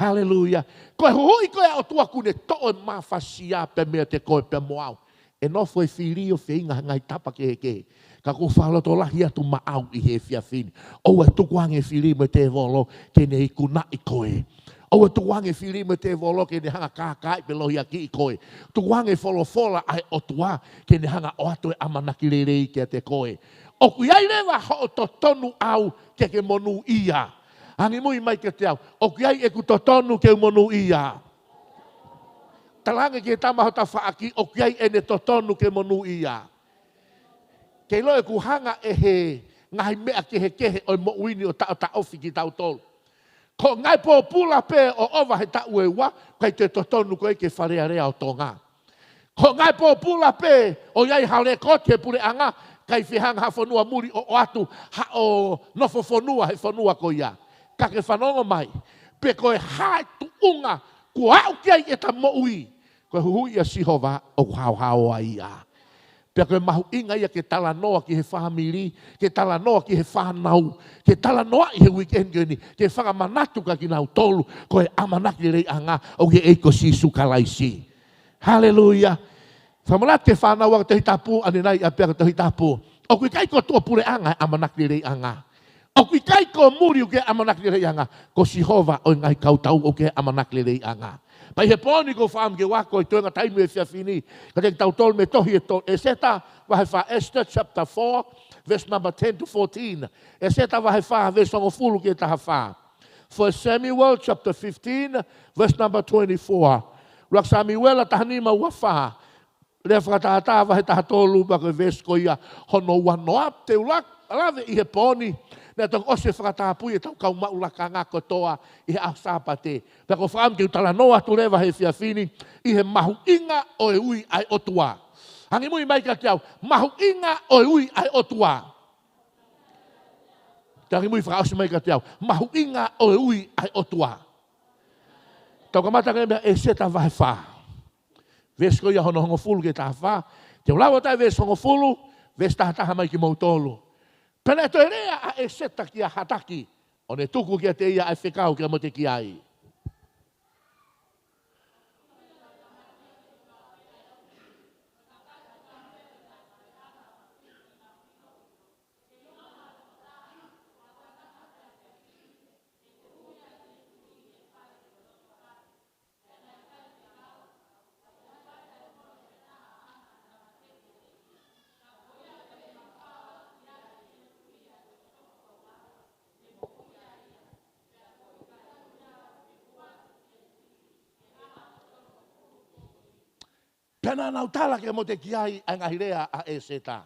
Haleluia. Ko e huhuʻi ko ē ʻa e ʻOtua ʻoku ne toʻo e mafasia pē meiate koe pea mo au. ʻE nofo e fili ʻo feinga he ngaahi tapa kehekehe. Ka ʻoku ou fakalotolahi atu maʻau ʻi he efiafi ni. ʻOua ʻe tukuange e fili mo e tēvolo ke ne ikunaʻi koe. ʻOua ʻe tukuange e fili mo e tēvolo ke ne hanga ʻo kākaaʻi pe lohiakiʻi koe. Tukuange e folofola ʻa e ʻOtua ke ne hanga ʻo ʻoatu e ʻamanaki lelei kiate koe. ʻOku ʻi ai leva hoʻo totonu ʻau ke ke monūʻia. Angimui mai kiate au. ʻOku ʻi ai ʻeku totonu ke u monūʻia. Talaange ki he tama ho tafaʻaki, ʻoku ʻi ai ʻene totonu ke monūʻia. Ke ʻilo ʻeku hanga ʻe he ngaahi meʻa kehekehe ʻo e moʻui ni ʻo taʻotaʻofi kitautolu. Ko e ngaahi pōpula pē ʻo ʻova he taʻu ʻe ua, ʻikai toe totonu koe ke Fale Alea ʻo Tonga. Ko e ngaahi pōpula pē ʻoku ʻi ai ha lēkooti he puleʻanga, ʻikai fie hanga ha fonua muli ʻo ʻoatu haʻo nofo fonua he fonua ko ia. Ka ke fanongo mai, pe ko e hā e tuʻunga kuo aʻu ki ai ʻeta moʻui, ko e huhuʻi ʻa Sihova ʻoku haohaoa ia. Pea ko e mahuʻinga ia ke talanoa ki he fāmili, ke talanoa ki he fānau, ke talanoaʻi he uike ni ko eni, ke fakamanatu kia kinautolu ko e ʻamanaki leleiʻanga ʻoku ʻi he ʻEiki ko Sīsū Kalaisi. Haleluia. Fakamanatu ki he fānau ʻa e Tohi Tapu, ʻanenai ʻapē ʻa e Tohi Tapu. ʻOku ʻikai ko e tuʻa puleʻanga e ʻamanaki leleiʻanga. ʻOku ʻikai ko e muli ʻoku ʻi ai e ʻamanaki leleiʻanga. Ko Sihova ʻo e ngaahi kautau ʻoku ʻi ai e ʻamanaki leleiʻanga. Pea ʻi he pō ni ʻoku ou fakaʻamu ke u ako e toenga taimi he efiafi ni kiate kitautolu mei he tohi ʻe to-, ʻEseta vahe fā, Esther chapter four, verse number ten to fourteen. ʻEseta vahe fā, veesi hongofulu ki he taha fā. First Samuel chapter fifteen, verse number twenty-four. ʻUluaki Samiuela taha nima ua fā. Lea Fakatātā vahe taha tolu, pea ko e veesi ko ia hono ua noa. Te u lak-, lave ʻi he pō ni, naʻe toki ʻosi e fakatapui ʻetau kau maʻu lakanga kotoa ʻi he ʻaho Sāpate. Pea ʻoku ou fakaʻamu ke u talanoa atu leva he efiafi ni ʻi he mahuʻinga ʻo e ui ʻa e ʻOtua. Angimui mai kiate au, mahuʻinga ʻo e ui ʻa e ʻOtua. Te angimui fakaʻosi mai kiate au, mahuʻinga ʻo e ui ʻa e ʻOtua. Tau kamata ange mei he ʻEseta vahe fā. Veesi ko ia hono hongofulu ki he taha fā. Te u lau atu e veesi hongofulu, veesi taha taha mai kimoutolu. Pea naʻe toe lea ʻa ʻEseta kia Hataki, ʻo ne tuku kiate ia ʻa e fekau kia Motekiai. Pea naʻa nau tala kia Motekiai ʻa e ngaahi lea ʻa ʻEseta.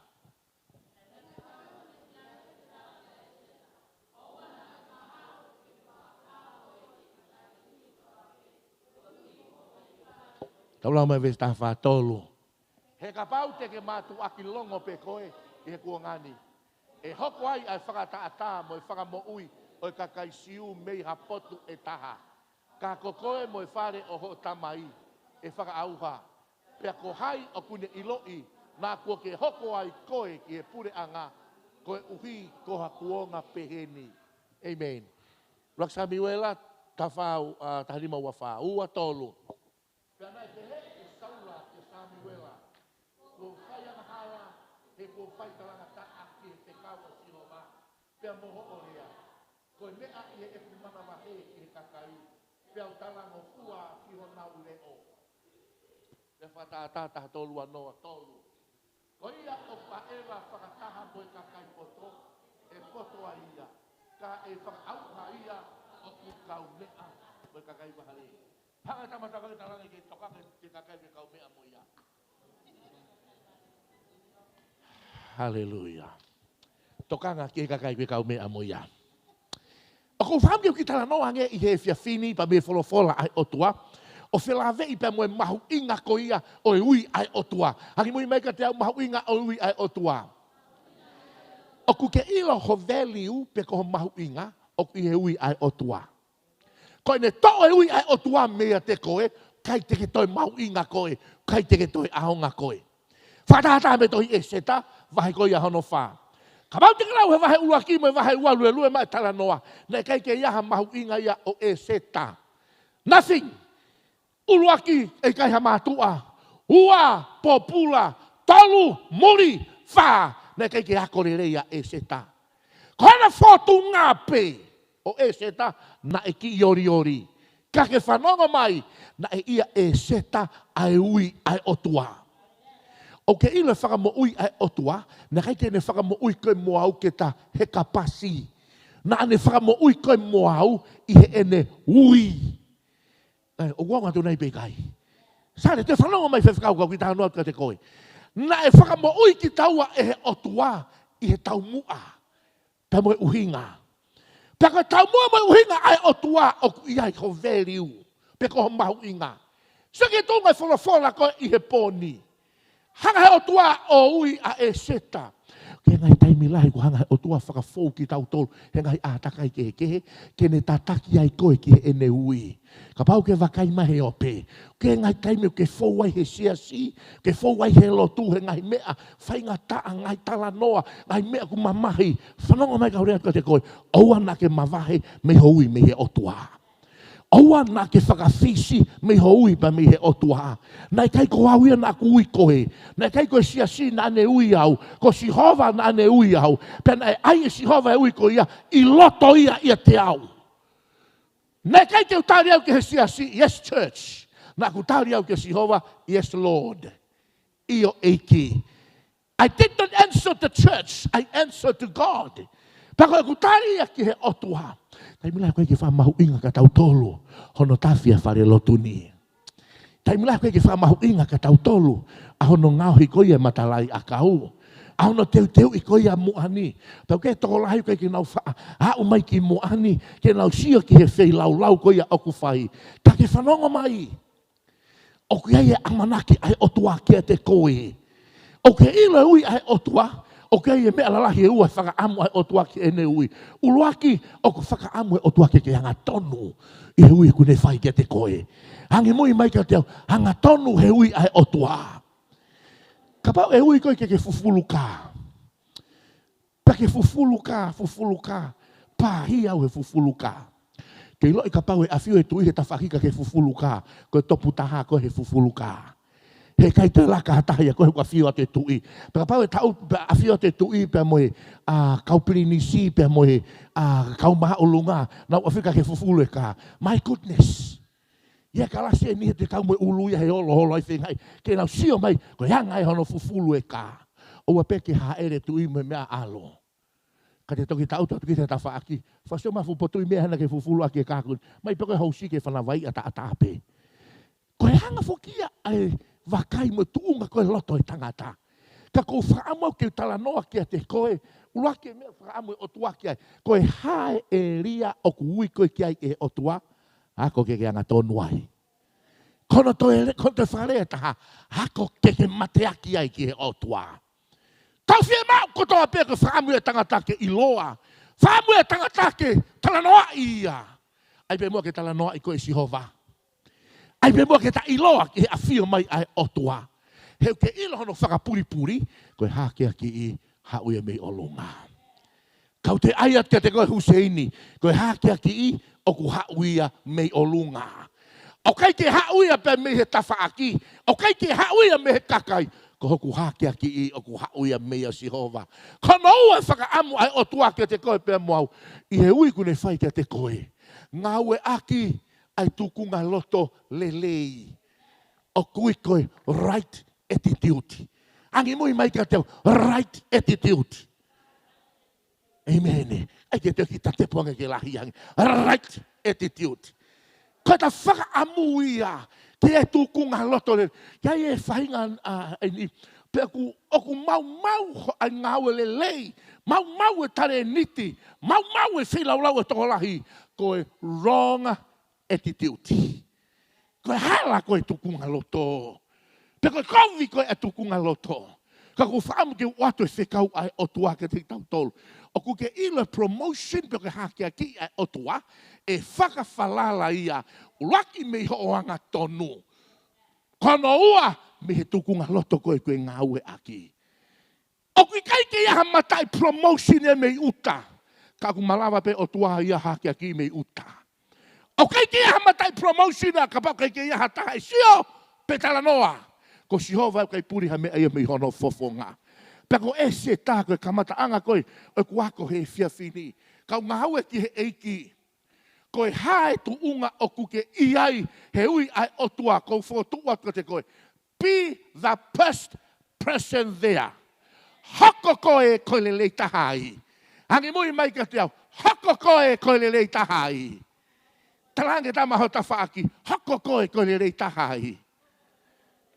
Tau lau mai veesi taha fā tolu. He kapau te ke mātuʻaki longo pē koe ʻi he kuonga ni, ʻe hoko ai ʻa e fakatātā mo e fakamoʻui ʻo e kakai Siu mei ha potu ʻe taha. Ka ko koe mo e fale ʻo hoʻo tamai ʻe fakaʻauha. Pea ko hai ʻoku ne ʻiloʻi naʻa kuo ke hoko ai koe ki he puleʻanga, koeʻuhi ko ha kuonga pehē ni? ʻĒmeni. ʻUluaki Samiuela, taha fā, ʻa, taha nima ua fā, ua tolu. Pea naʻe pehē ʻe Saula kia Samiuela, kuo u fai angahala, he kuo u fai talangataʻa ki he fekau ʻa Sihova, pea mo hoʻo lea. Ko e meʻa ʻi heʻeku manavahē ki he kakai, peau talangofua ki honau leʻo. Lea Fakatātā taha tolu ua noa tolu. Ko ia ʻoku ʻaʻeva fakataha mo e kakai poto, ʻe poto ai ia, ka ʻe fakaʻauha ia ʻoku kaumeʻa mo e kakai vahale. Hanga ʻe he tangata ko ē ʻo talaange ke tokanga ki he kakai ʻoku ke kaumeʻa mo ia. Haleluia. Tokanga ki he kakai ʻoku ke kaumeʻa mo ia. ʻOku ou fakaʻamu ke u kiʻi talanoa ange ʻi he efiafi ni pea mei he folofola ʻa e ʻOtua, ʻo felāveʻi pea mo e mahuʻinga ko ia ʻo e ui ʻa e ʻOtua. Angimui mai kiate au, mahuʻinga ʻo e ui ʻa e ʻOtua. ʻOku ke ʻilo ho value pe ko ho mahuʻinga ʻoku ʻi he ui ʻa e ʻOtua. Ko ʻene toʻo e ui ʻa e ʻOtua meiate koe, ʻikai te ke toe mahuʻinga koe, ʻikai te ke toe ʻaonga koe. Fakatātā mei he tohi ʻEseta, vahe ko ia hono fā. Kapau te ke lau he vahe ʻuluaki mo e vahe ua, lue lue mai e talanoa, naʻe ʻikai ke ʻi ai ha mahuʻinga ia ʻo ʻEseta. Nothing. ʻUluaki, ʻikai ha mātuʻa. Ua, pōpula. Tolu, muli. Fā, naʻe ʻikai ke ako lelei ʻa ʻĒseta. Ko hona fōtunga pē ʻo ʻĒseta, naʻe kiʻi olioli. Ka ke fanongo mai, naʻe ʻia ʻĒseta ʻa e ui ʻa e ʻOtua. ʻOku ke ʻilo e fakamoʻui ʻa e ʻOtua, naʻe ʻikai ke ne fakamoʻui koe mo au ke ta heka pasi. Naʻa ne fakamoʻui koe mo au ʻi heʻene ui. ʻE, ʻoku anga tu nai pe ʻikai. Sale, te fanongo mai fefekau kau ki tano atu kiate koe. Naʻe fakamoʻui kitaua ʻe he ʻOtua ʻi he taumuʻa pea mo e ʻuhinga. Pea ko e taumuʻa mo e ʻuhinga ʻa e ʻOtua ʻoku ʻi ai ho value, pe ko ho mahuʻinga. Sio ki he tuʻunga e folofola ko ē ʻi he pō ni. Hanga he ʻOtua ʻo ui ʻa ʻĒseta. Ko e ngaahi taimi lahi ʻoku hanga he ʻOtua fakafou kitautolu he ngaahi ʻātakai kehekehe, ke ne tataki ai koe ki heʻene ui. Kapau ke vakai mai he ope, ko e ngaahi taimi ʻoku ke fou ai he siasi, ke fou ai he lotu, he ngaahi meʻa faingataʻa, ngaahi talanoa, ngaahi meʻa ʻoku mamahi. Fanongo mai kau lea atu kiate koe, ʻoua naʻa ke mavahe mei ho ui mei he ʻOtua. ʻOua naʻa ke fakafisi mei ho ui pea mei he ʻOtua. Naʻe ʻikai ko au ia naʻa ku ui koe. Naʻe ʻikai ko e siasi naʻa ne ui au. Ko Sihova naʻa ne ui au. Pea naʻe ʻai ʻe Sihova e ui ko ia ʻi loto ia ʻiate au. Naʻe ʻikai ke u tali au ki he siasi, "Yes, church." Naʻa ku tali au kia Sihova, "Yes, Lord." ʻIo, ʻEiki. I did not answer the church, I answered to God. Pea ko ʻeku tali ia ki he ʻOtua. Taimi lahi ʻoku ʻikai ke fakamahuʻinga kia tautolu hono tafi ʻa e fale lotu ni. Taimi lahi ʻoku ʻikai ke fakamahuʻinga kia tautolu ʻa hono ngaohi ko ia e matalaʻiʻakau, ʻa hono teuteuʻi ko ia muʻa ni. Pea ʻoku ʻi ai e tokolahi ʻoku ʻikai ke nau faʻa aʻu mai ki muʻa ni ke nau sio ki he feilaulau ko ia ʻoku fai. Ka ke fanongo mai. ʻOku ʻi ai e ʻamanaki ʻa e ʻOtua kiate koe. ʻOku ke ʻilo e ui ʻa e ʻOtua, ʻoku ʻi ai e meʻa lalahi ʻe ua e fakaʻamu ʻa e ʻOtua ki heʻene ui. ʻUluaki, ʻoku fakaʻamu e ʻOtua ke ke angatonu ʻi he ui ʻoku ne fai kiate koe. Angimui mai kiate au, angatonu he ui ʻa e ʻOtua. Kapau ʻe ui koe ke ke fufulu kā. Pea ke fufulu kā, fufulu kā. Pāhia au he fufulu kā. Ke ʻiloʻi kapau ʻe ʻafio e tuʻi he tafaʻaki ka ke fufulu kā, ko e topu taha koe he fufulu kā. He ʻikai toe laka ha taha ia koe he ʻoku ʻafio atu e tuʻi. Pea kapau ʻe taʻu, pea ʻafio atu e tuʻi, pea mo e, ʻa, kau pilinisi, pea mo e, ʻa, kau māʻolunga, nau ʻafio ka ke fufulu e kā. My goodness. ʻI he kalasi eni he te kau mo e ʻulu ia he holoholo ai fengai. Ke nau sio mai, ko e anga ē hono fufulu e kā. ʻOua pē ke hāʻele tuʻi mo e meʻa ʻalo. Ka te toki taʻu, taʻu toki te tafaʻaki. Fai sio mai fuʻu potu ʻi meʻa hana ke fufulu ʻaki e kā ko ē. Mai pē ko e housi ke fanavai ʻataʻatā pē. Ko e anga foki ia ʻa e vakai mo e tuʻunga ko e loto e tangata. Ka ʻoku ou fakaʻamu au ke u talanoa kiate koe. ʻUluaki e meʻa fakaʻamu e ʻOtua ki ai. Ko e hā e ʻēlia ʻoku ui koe ki ai ʻe he ʻOtua. Ako ke ke angatonu ai. Ko hono toe le-, ko hono toe fakalea ʻe taha, ako ke ke mateaki ai ki he ʻOtua. Tau fiemaʻu kotoa pē ke fakaʻamu e tangata ke ʻiloa. Fakaʻamu e tangata ke talanoaʻi ia. ʻAi pē muʻa ke talanoaʻi koe ʻe Sihova. ʻAi pē muʻa ke ta ʻiloa ki he ʻafio mai ʻa e ʻOtua. He ʻoku ke ʻilo hono fakapulipuli, ko e hākeakiʻi haʻu ia mei ʻolunga. Kau te ʻai atu kiate koe Huseini, ko e hākeakiʻi ʻoku haʻu ia mei ʻolunga. ʻOku ʻikai ke haʻu ia pē mei he tafaʻaki, ʻoku ʻikai ke haʻu ia mei he kakai, ko hoku hākeakiʻi ʻoku haʻu ia meia Sihova. Ko hono ua e fakaʻamu ʻa e ʻOtua kiate koe pea mo au, ʻi he ui ʻoku ne fai kiate koe. Ngāueʻaki ʻa e tukunga loto lelei. ʻOku ui ko e right attitude. Angimui mai kiate au, right attitude. ʻĒmeni. ʻAi ke te ki ta te puange ke lahi ange. Right attitude. Ko e ta fakaʻamu ia ke e tukunga loto lelei. Ke ʻi ai e faʻahinga, ʻa, ʻeni. Pea ʻoku, ʻoku maumau ho-, ʻa e ngāue lelei. Maumau e talēniti. Maumau e feilaulau e tokolahi. Ko e wrong attitude. Ko e hala ko e tukunga loto. Pe ko e kovi ko e tukunga loto. Ka ʻoku ou fakaʻamu ke u ʻoatu e fekau ʻa e ʻOtua kiate kitautolu. ʻOku ke ʻilo e promotion pe ko e hākeakiʻi ʻa e ʻOtua, ʻe fakafalala ia, ʻuluaki mei hoʻo angatonu. Ko hono ua, mei he tukunga loto ko ē ʻoku ke ngāueʻaki. ʻOku ʻikai ke ʻi ai ha mataʻi promotion ia mei ʻuta. Ka ʻoku malava pē ʻOtua ia hākeakiʻi mei ʻuta. ʻOku ʻikai ke ʻi ai ha mataʻi promotion ia kapau ʻoku ʻikai ke ʻi ai ha taha ʻe sio pe talanoa, ko Sihova ʻoku ʻikai puli ha meʻa ia mei hono fofonga. Pea ko ʻEseta ko e kamataʻanga ko ē ʻo ʻeku ako he efiafi ni. Kau ngāue ki he ʻEiki. Ko e hā e tuʻunga ʻoku ke ʻi ai he ui ʻa e ʻOtua? Kou fokotuʻu atu kiate koe. Be the first person there. Hoko koe ko e lelei taha ai. Angimui mai kiate au. Hoko koe ko e lelei taha ai. Talaange tama ho tafaʻaki. Hoko koe ko e lelei taha ai.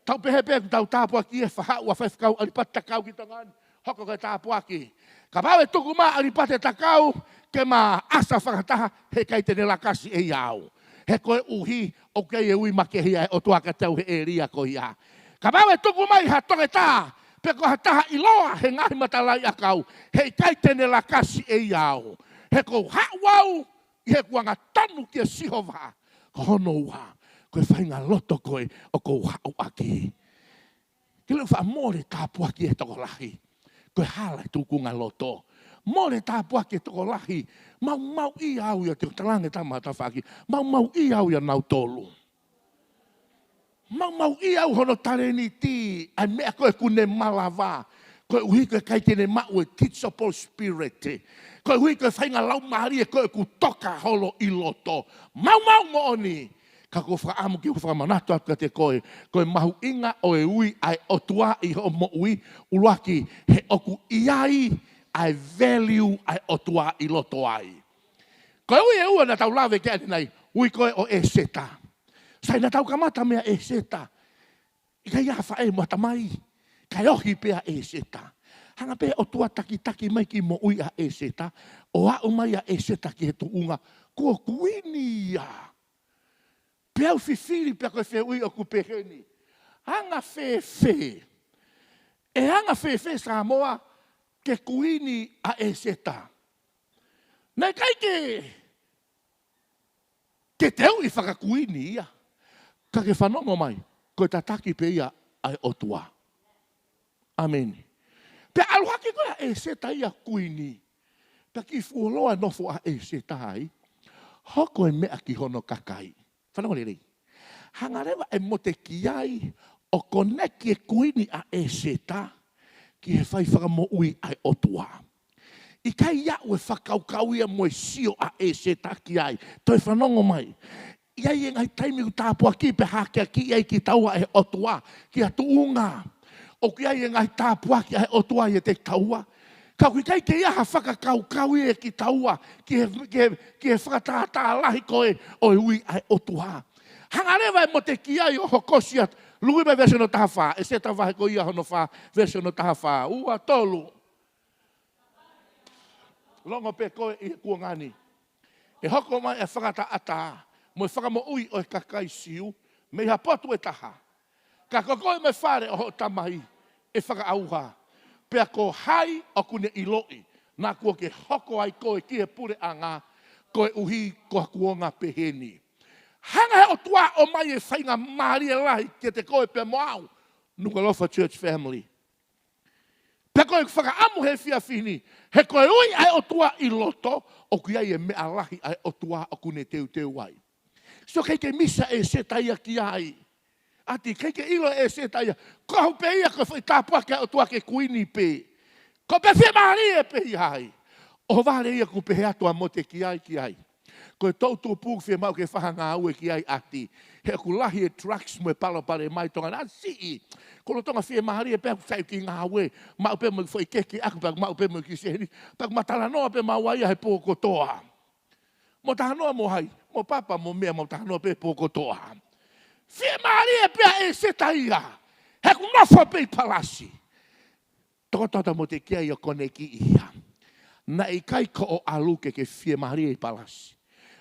Tau pehē pē ʻoku tau tāpuaki ʻe faʻu ʻa Faifekau ʻAlipate Takau ki Tonga ni. Hoko ko e tāpuaki. Kapau ʻe tuku mai ʻa ʻAlipate Takau ke ma ʻasa fakataha, heʻikai te ne lakasi ʻe ia au. He koeʻuhi ʻoku ʻi ai e ui makehe ia ʻa e ʻOtua kiate au he ʻēlia ko ia. Kapau ʻe tuku mai ha toketā pe ko ha taha ʻiloa he ngaahi matalaʻiʻakau, heʻikai te ne lakasi ʻe ia au. He kou haʻu au ʻi heʻeku angatonu kia Sihova. Ko hono ua, ko e faʻahinga loto ko ē ʻoku ou haʻu ʻaki. Ke lava faʻa mole tāpuaki e tokolahi. Ko e hala e tūkunga loto. Mole tāpuaki e tokolahi. Maumauʻi au ia, te u talaange tama ho tafaʻaki. Maumauʻi au ia nautolu. Maumauʻi au hono talēniti, ʻa e meʻa ko ē ʻoku ne malava. Koeʻuhi ko e ʻikai ke ne maʻu e teachable spirit. Koeʻuhi ko e faʻahinga laumālie ko ē ʻoku toka holo ʻi loto. Maumau moʻoni. Ka kou fakaʻamu ke u fakamanatu atu kiate koe, ko e mahuʻinga ʻo e ui ʻa e ʻOtua ʻi hoʻo moʻui, ʻuluaki, he ʻoku ʻi ai ʻa e value ʻa e ʻOtua ʻi loto ai. Ko e ui ʻe ua naʻa tau lave ki ai ʻanenai, ui ko ē ʻo ʻEseta. Sai, naʻa tau kamata meia ʻEseta. ʻIkai ʻi ai ha faʻē mo ha tamai. Kae ohi pē ʻa ʻEseta. Hanga pē ʻOtua takitaki mai ki he moʻui ʻa ʻEseta, ʻo aʻu mai ʻa ʻEseta ki he tuʻunga kuo kuini ia. Pea u fifili pea ko e fehuʻi ʻoku peheni. Anga fēfē? ʻE anga fēfē Samoa ke kuini ʻa ʻEseta? Naʻe ʻikai ke, ke teuʻi fakakuini ia. Ka ke fanongo mai, ko e tataki pē ia ʻa e ʻOtua. ʻĀmeni. Pea ʻalu hake ko ē ʻa ʻEseta ia kuini. Pea kiʻi fuoloa nofo ʻa ʻEseta ai. Hoko e meʻa ki hono kakai. Fanongo lelei. Hanga leva ʻe Motekiai ʻo koneki e kuini ʻa ʻEseta ki he fai fakamoʻui ʻa e ʻOtua. ʻIkai aʻu e fakakaukau ia mo e sio ʻa ʻEseta ki ai. Toe fanongo mai. ʻI ai e ngaahi taimi ʻoku tāpuakiʻi pea hakeakiʻi ai kitaua ʻe he ʻOtua ki ha tuʻunga. ʻOku ʻi ai e ngaahi tāpuaki ʻa e ʻOtua ʻiate kitaua. Ka ʻoku ʻikai ke ʻi ai ha fakakaukau ia ʻiate kitaua ki he, ki he, ki he fakatātā lahi ko ē ʻo e ui ʻa e ʻOtua. Hanga leva ʻe Motekiai ʻo hokosia, lue mai veesi hono taha fā, ʻEseta vahe ko ia hono fā, veesi hono taha fā, ua, tolu. Longo pē koe ʻi he kuonga ni. ʻE hoko mai e fakataʻataʻa mo e fakamoʻui ʻo e kakai Siu mei ha potu ʻe taha. Ka ko koe mo e fale ʻo hoʻo tamai ʻe fakaʻauha. Pea ko hai ʻoku ne ʻiloʻi naʻa kuo ke hoko ai koe ki he puleʻanga, koeʻuhi ko ha kuonga peheni? Hanga he ʻOtua ʻo ʻomai e faingamālie lahi kiate koe pea mo au, Nukuʻalofa Church family. Pea ko e fakaʻamu he efiafi ni, he ko e ui ʻa e ʻOtua ʻi loto, ʻoku ʻi ai e meʻa lahi ʻa e ʻOtua ʻoku ne teuteu ai. So ʻikai ke misa ʻa ʻEseta ia ki ai. ʻAti, ʻikai ke ʻilo ʻe ʻEseta ia. Ko e ʻuhinga pē ia ko e foʻi tāpuaki ʻa e ʻOtua ke kuini pē. Ko e pē fiemālie pē ia ai. ʻOhovale ia ʻoku pehē atu ʻa Motekiai ki ai. Ko e toʻu tupu ʻoku fiemaʻu ke fai ha ngāue ki ai, ʻati. He ʻoku lahi e drugs mo e palopalema ʻi Tonga ni, siʻi. Ko e lolotonga fiemālie pē ʻoku sai ʻeku kiʻi ngāue. Maʻu pē mo e foʻi keke ʻaku pea maʻu pē mo e kiʻi sēniti. Pea ʻoku ma talanoa pē maua ia he pō kotoa. Mo talanoa mo hai, mo papa mo meʻa mo talanoa pē pō kotoa. Fiemālie pē ʻa ʻEseta ia. He ʻoku nofo pē ʻi palasi. Tokoto atu ʻa Motekiai ʻo koneki ia. Naʻe ʻikai ko hoʻo ʻalu ke ke fiemālie ʻi palasi.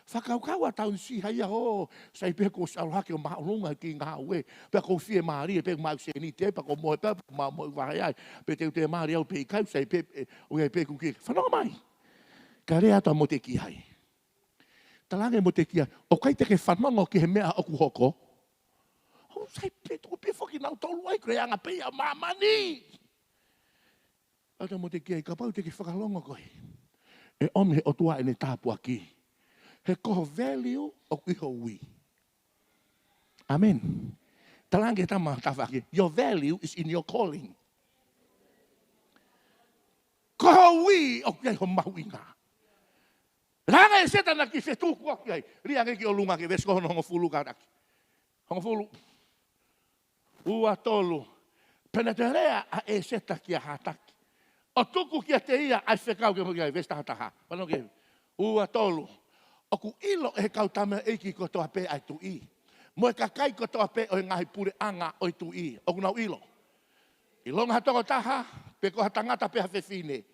Fakakaukau ʻa taunisi hai ia ʻo, sai pē kuo ʻosi ʻalu hake ʻo māʻolunga ki he ngāue. Pea ʻoku ou fiemālie pē maʻu sēniti ai, pea ʻoku ou mohe pē, pea ʻoku ma mohe vahe ai. Pe te u fiemālie au pe ʻikai, sai pē, ʻe, ʻoku ʻi ai pē ʻeku kiʻi. Fanongo mai. Ka lea atu ʻa Motekiai. Talaange ʻe Motekiai, ʻoku ʻikai te ke fanongo ki he meʻa ʻoku hoko? ʻOu, sai pē, tuku pē foki nautolu ai, ko e anga pē ia ʻo māmani. Atu ʻa Motekiai, kapau te ke fakalongo koe, ʻe ʻomi he ʻOtua ʻene tāpuaki. He ko ho value ʻoku ʻi ho ui. Amen. Talaange ki he tama ho tafaʻaki, your value is in your calling. Ko ho ui ʻoku ʻi ai ho mahuʻinga. Langa ʻe ʻĒseta naʻa ne kiʻi fetuku ʻaki ai. Lī ange ki ʻolunga ki he veesi ko hono hongofulu kātaki. Hongofulu. Ua, tolu. Pea naʻe toe lea ʻa ʻĒseta kia Hātaki, ʻo tuku kiate ia ʻa e fekau ke mo ki ai, veesi taha taha. Pano ke. Ua, tolu. ʻOku ʻilo ʻe he kau tamaioʻeiki kotoa pē ʻa e tuʻi, mo e kakai kotoa pē ʻo e ngaahi puleʻanga ʻo e tuʻi. ʻOku nau ʻilo. ʻIlonga ha tokotaha, pe ko ha tangata pe ha fefine,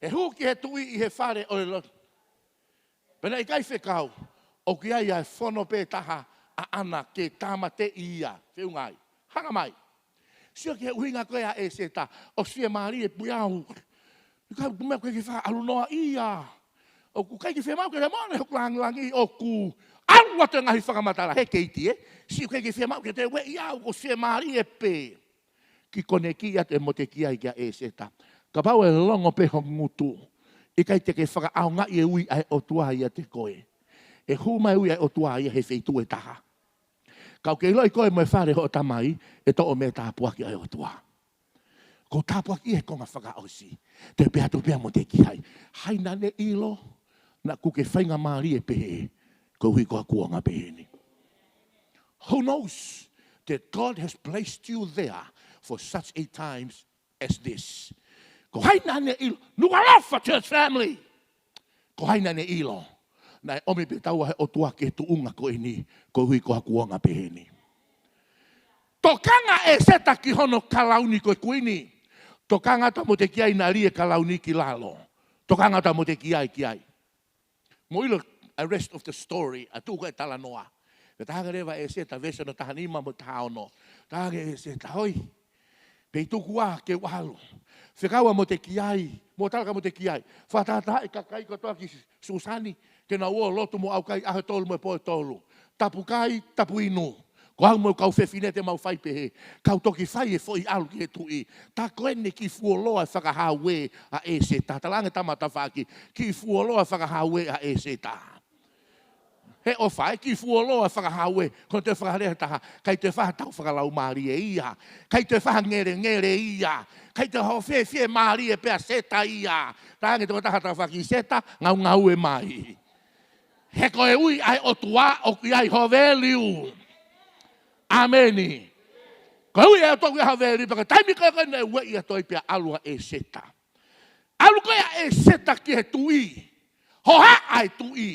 ʻe hū ki he tuʻi ʻi he fale ʻo e lotu. Pea naʻe ʻikai fekau, ʻoku ʻi ai ʻa e fono pē taha ʻaʻana ke tāmateʻi ia, feʻunga ai. Hanga mai. Sio ki he ʻuhinga ko ē ʻa ʻĒseta, ʻosi fiemālie pē au. ʻIkai, meʻa ʻoku ʻikai ke fakaʻalu noa ia. ʻOku ʻikai ke fiemaʻu ke le mone hoku langilangi ʻoku ʻalu atu e ngaahi fakamatala, he keiti ē. Sio ʻikai ke fiemaʻu ke te ueʻi au, ʻoku fiemālie pē. Kiʻi koneki atu e motekiai kia ʻĒseta. Kapau ʻe longo pē ho ngutu, ʻikai te ke fakaʻaongaʻi e ui ʻa e ʻOtua ʻiate koe. ʻE hū mai e ui ʻa e ʻOtua ia he feituʻu ʻe taha. Kapau ʻoku ke ʻiloʻi koe mo e fale hoʻo tamai, ʻe toʻo mei he tāpuaki ʻa e ʻOtua. Ko e tāpuaki ʻi he konga fakaʻosi. Te u pehē atu pē motekiai, hai naʻa ne ʻilo naʻa ʻoku ke faingamālie pehē, koeʻuhi ko ha kuonga pehē ni. Who knows that God has placed you there for such a times as this? Ko hai naʻa ne ʻilo? Nukuʻalofa church family. Ko hai naʻa ne ʻilo naʻe ʻomi pē taua ʻe he ʻOtua ki he tuʻunga ko eni, koeʻuhi ko ha kuonga pehē ni? Tokanga ʻa ʻĒseta ki hono kalauni ko e kuini. Tokanga atu ʻa motekiai naʻe lī e kalauni ki lalo. Tokanga atu ʻa motekiai ki ai. Mou ʻilo ʻa e rest of the story, ʻa e tuʻu ko ē e talanoa. Pea talaange leva ʻe ʻĒseta, veesi hono taha nima mo e taha ono. Talaange ʻe ʻĒseta, hoi, pea tuku ā ke u ʻalu. Fekau ʻa motekiai, mo tala kia motekiai, fakatātaaʻi e kakai kotoa ki Sūsani, ke nau ō ʻo lotu mo ʻaukai ʻaho ʻe tolu mo e pō ʻe tolu. Tapu kai, tapu inu. Ko au mo e kau fefine te mau fai pehē. Kau toki fai e foʻi ʻalu ki he tuʻi. Tā ko eni kiʻi fuoloa e fakahauē ʻa ʻĒseta. Talaange tama ho tafaʻaki, kiʻi fuoloa e fakahauē ʻa ʻĒseta. He ʻofa, ʻe kiʻi fuoloa e fakahauē, ko e toe fakalea ʻe taha, ʻikai toe fai ha tau fakalaumālie ia, ʻikai toe fai ha ngelengele ia, ʻikai toe fai ha fiefiemālie pē ʻa ʻĒseta ia. Talaange ki ho tafaʻaki, ʻĒseta, ngaungaue mai. He ko e ui ʻa e ʻOtua ʻoku ʻi ai ho value. ʻĀmeni. Ko e ui ʻa e ʻOtua ʻoku ʻi ai ho value, pea ko e taimi ko ē naʻe ueʻi atu ai pea ʻalu ʻa ʻĒseta. ʻAlu ko ē ʻa ʻĒseta ki he tuʻi. Hohaʻa e tuʻi.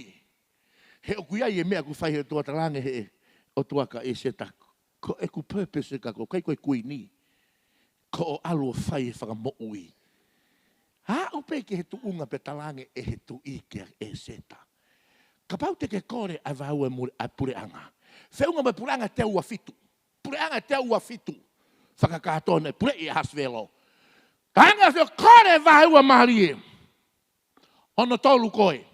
He ʻoku ʻi ai e meʻa ʻoku fai ʻe he ʻOtua, talaange ʻe he ʻOtua kia ʻĒseta, ko ʻeku purpose ʻiate koe, ʻikai ko e kuini. Ko hoʻo ʻalu ʻo fai e fakamoʻui. Aʻu pē ki he tuʻunga pea talaange ʻe he tuʻi kia ʻĒseta, kapau te ke kole ʻa e vahaua e mule-, ʻa e puleʻanga, feʻunga mo e puleʻanga ʻe teau ua fitu. Puleʻanga ʻe teau ua fitu. Fakakātoa naʻe puleʻi ʻe ʻAhasivelo. Talaange ʻe ʻAhasivelo, kole e vahaua mālie. Ono tolu koe.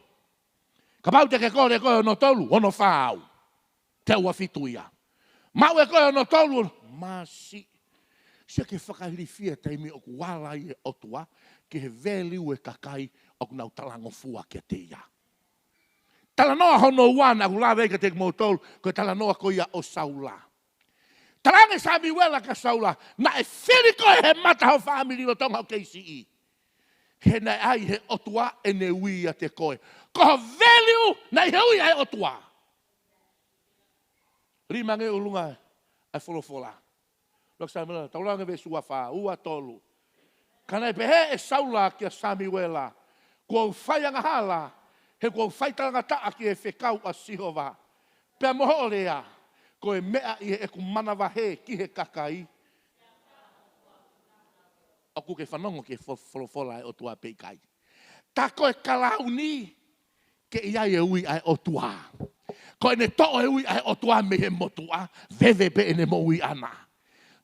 Kapau te ke kole ʻe koe ono tolu, ono fā au. Teau ua fitu ia. Maʻu ʻe koe ono tolu, māsiʻi. Sio ki he fakailifia e taimi ʻoku ala ai e ʻOtua ki he value e kakai ʻoku nau talangofua kiate ia. Talanoa hono ua naʻa ku lave ai kiate kimoutolu, ko e talanoa ko ia ʻo Saula. Talaange ʻe Samiuela kia Saula, naʻe fili koe he mata ho fāmili lolotonga hoʻo kei siʻi. He naʻe ʻi ai ʻe he ʻOtua ʻene ui ʻiate koe. Ko ho value naʻe ʻi he ui ʻa e ʻOtua. Lī mai ange ʻolunga ʻa e folofola. Lok Samiuela, tau langa veesi ua fā, ua tolu. Ka naʻe pehē ʻe Saula kia Samiuela, kuo u fai angahala, he kuo u fai talangataʻa ki he fekau ʻa Sihova. Pea mo hoʻo lea, ko e meʻa ʻi heʻeku manavahē ki he kakai. ʻOku ke fanongo ki he fo-, folofola ʻa e ʻOtua pe ʻikai? Tā ko e kalauni ke ʻi ai e ui ʻa e ʻOtua. Ko ʻene toʻo e ui ʻa e ʻOtua mei he motuʻa, veve pē ʻene moʻui ʻana.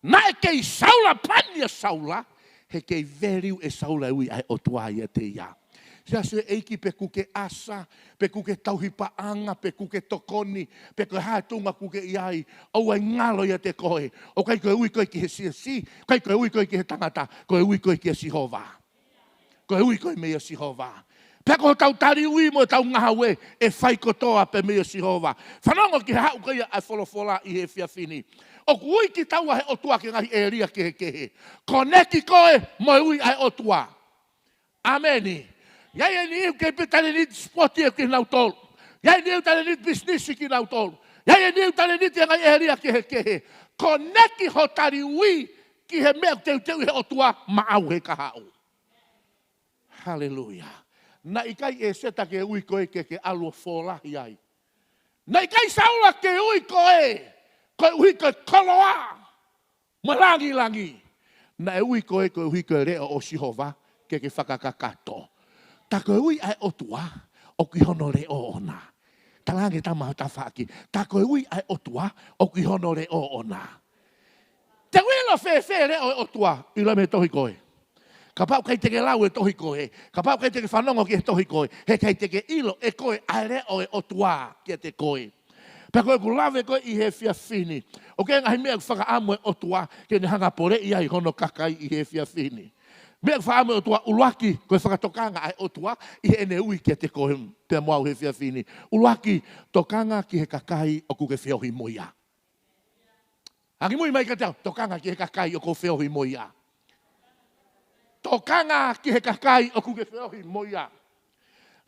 Naʻe kei Saula pani ʻa Saula, he kei value ʻe Saula e ui ʻa e ʻOtua ʻiate ia. Siasi ʻeiki, pe ʻoku ke ʻasa, pe ʻoku ke tauhi paʻanga, pe ʻoku ke tokoni, pe ko e hā e tuʻunga ʻoku ke ʻi ai, ʻoua ʻe ngalo ʻiate koe. ʻOku ʻikai ko e ui koe ki he siasi, ʻikai ko e ui koe ki he tangata, ko e ui koe kia Sihova. Ko e ui koe meia Sihova. Pea ko hotau tali ui mo ʻetau ngāue ʻe fai kotoa pē meia Sihova. Fanongo ki he haʻu ko ia ʻa e folofola ʻi he efiafi ni. ʻOku ui kitaua ʻe he ʻOtua ki he ngaahi ʻēlia kehekehe. Koneki koe mo e ui ʻa e ʻOtua. ʻĀmeni. ʻI ai e niʻihi ʻoku kei pē talēniti sipoti ʻe kinautolu. ʻI ai e niʻihi talēniti pisinisi kinautolu. ʻI ai e niʻihi talēniti ʻi he ngaahi ʻēlia kehekehe. Koneki ho tali ui ki he meʻa ʻoku teuteuʻi ʻe he ʻOtua maʻau he kahaʻu. Haleluia. Naʻe ʻikai ʻe Sētane ke ui koe ke ke ʻalu ʻo fōlahi ai. Naʻe ʻikai Saula ke ui koe koeʻuhi ko e koloa mo e langilangi. Naʻe ui koe koeʻuhi ko e leʻo ʻo Sihova ke ke fakakakato. Tā ko e ui ʻa e ʻOtua ʻoku ʻi hono leʻo ʻoʻona. Talaange tama ho tafaʻaki. Tā ko e ui ʻa e ʻOtua ʻoku ʻi hono leʻo ʻoʻona. Te u ʻilo fēfē e leʻo ʻo e ʻOtua? ʻIlo mei he tohi ko ē. Kapau ʻoku ʻikai te ke lau e tohi ko ē, kapau ʻoku ʻikai te ke fanongo ki he tohi ko ē, he ʻikai te ke ʻilo ʻe koe ʻa e leʻo ʻo e ʻOtua kiate koe. Pea ko ʻeku lave ko ē ʻi he efiafi ni, ʻoku ʻi ai e ngaahi meʻa ʻoku fakaʻamu e ʻOtua ke ne hanga ʻo poleʻi ai hono kakai ʻi he efiafi ni. Meʻa ʻoku fakaʻamu e ʻOtua, ʻuluaki, ko e fakatokanga ʻa e ʻOtua ʻi heʻene ui kiate koe pea mo au he efiafi ni. ʻUluaki, tokanga ki he kakai ʻoku ke feohi mo ia. Angimui mai kiate au, tokanga ki he kakai ʻoku ke feohi mo ia. Tokanga ki he kakai ʻoku ke feohi mo ia.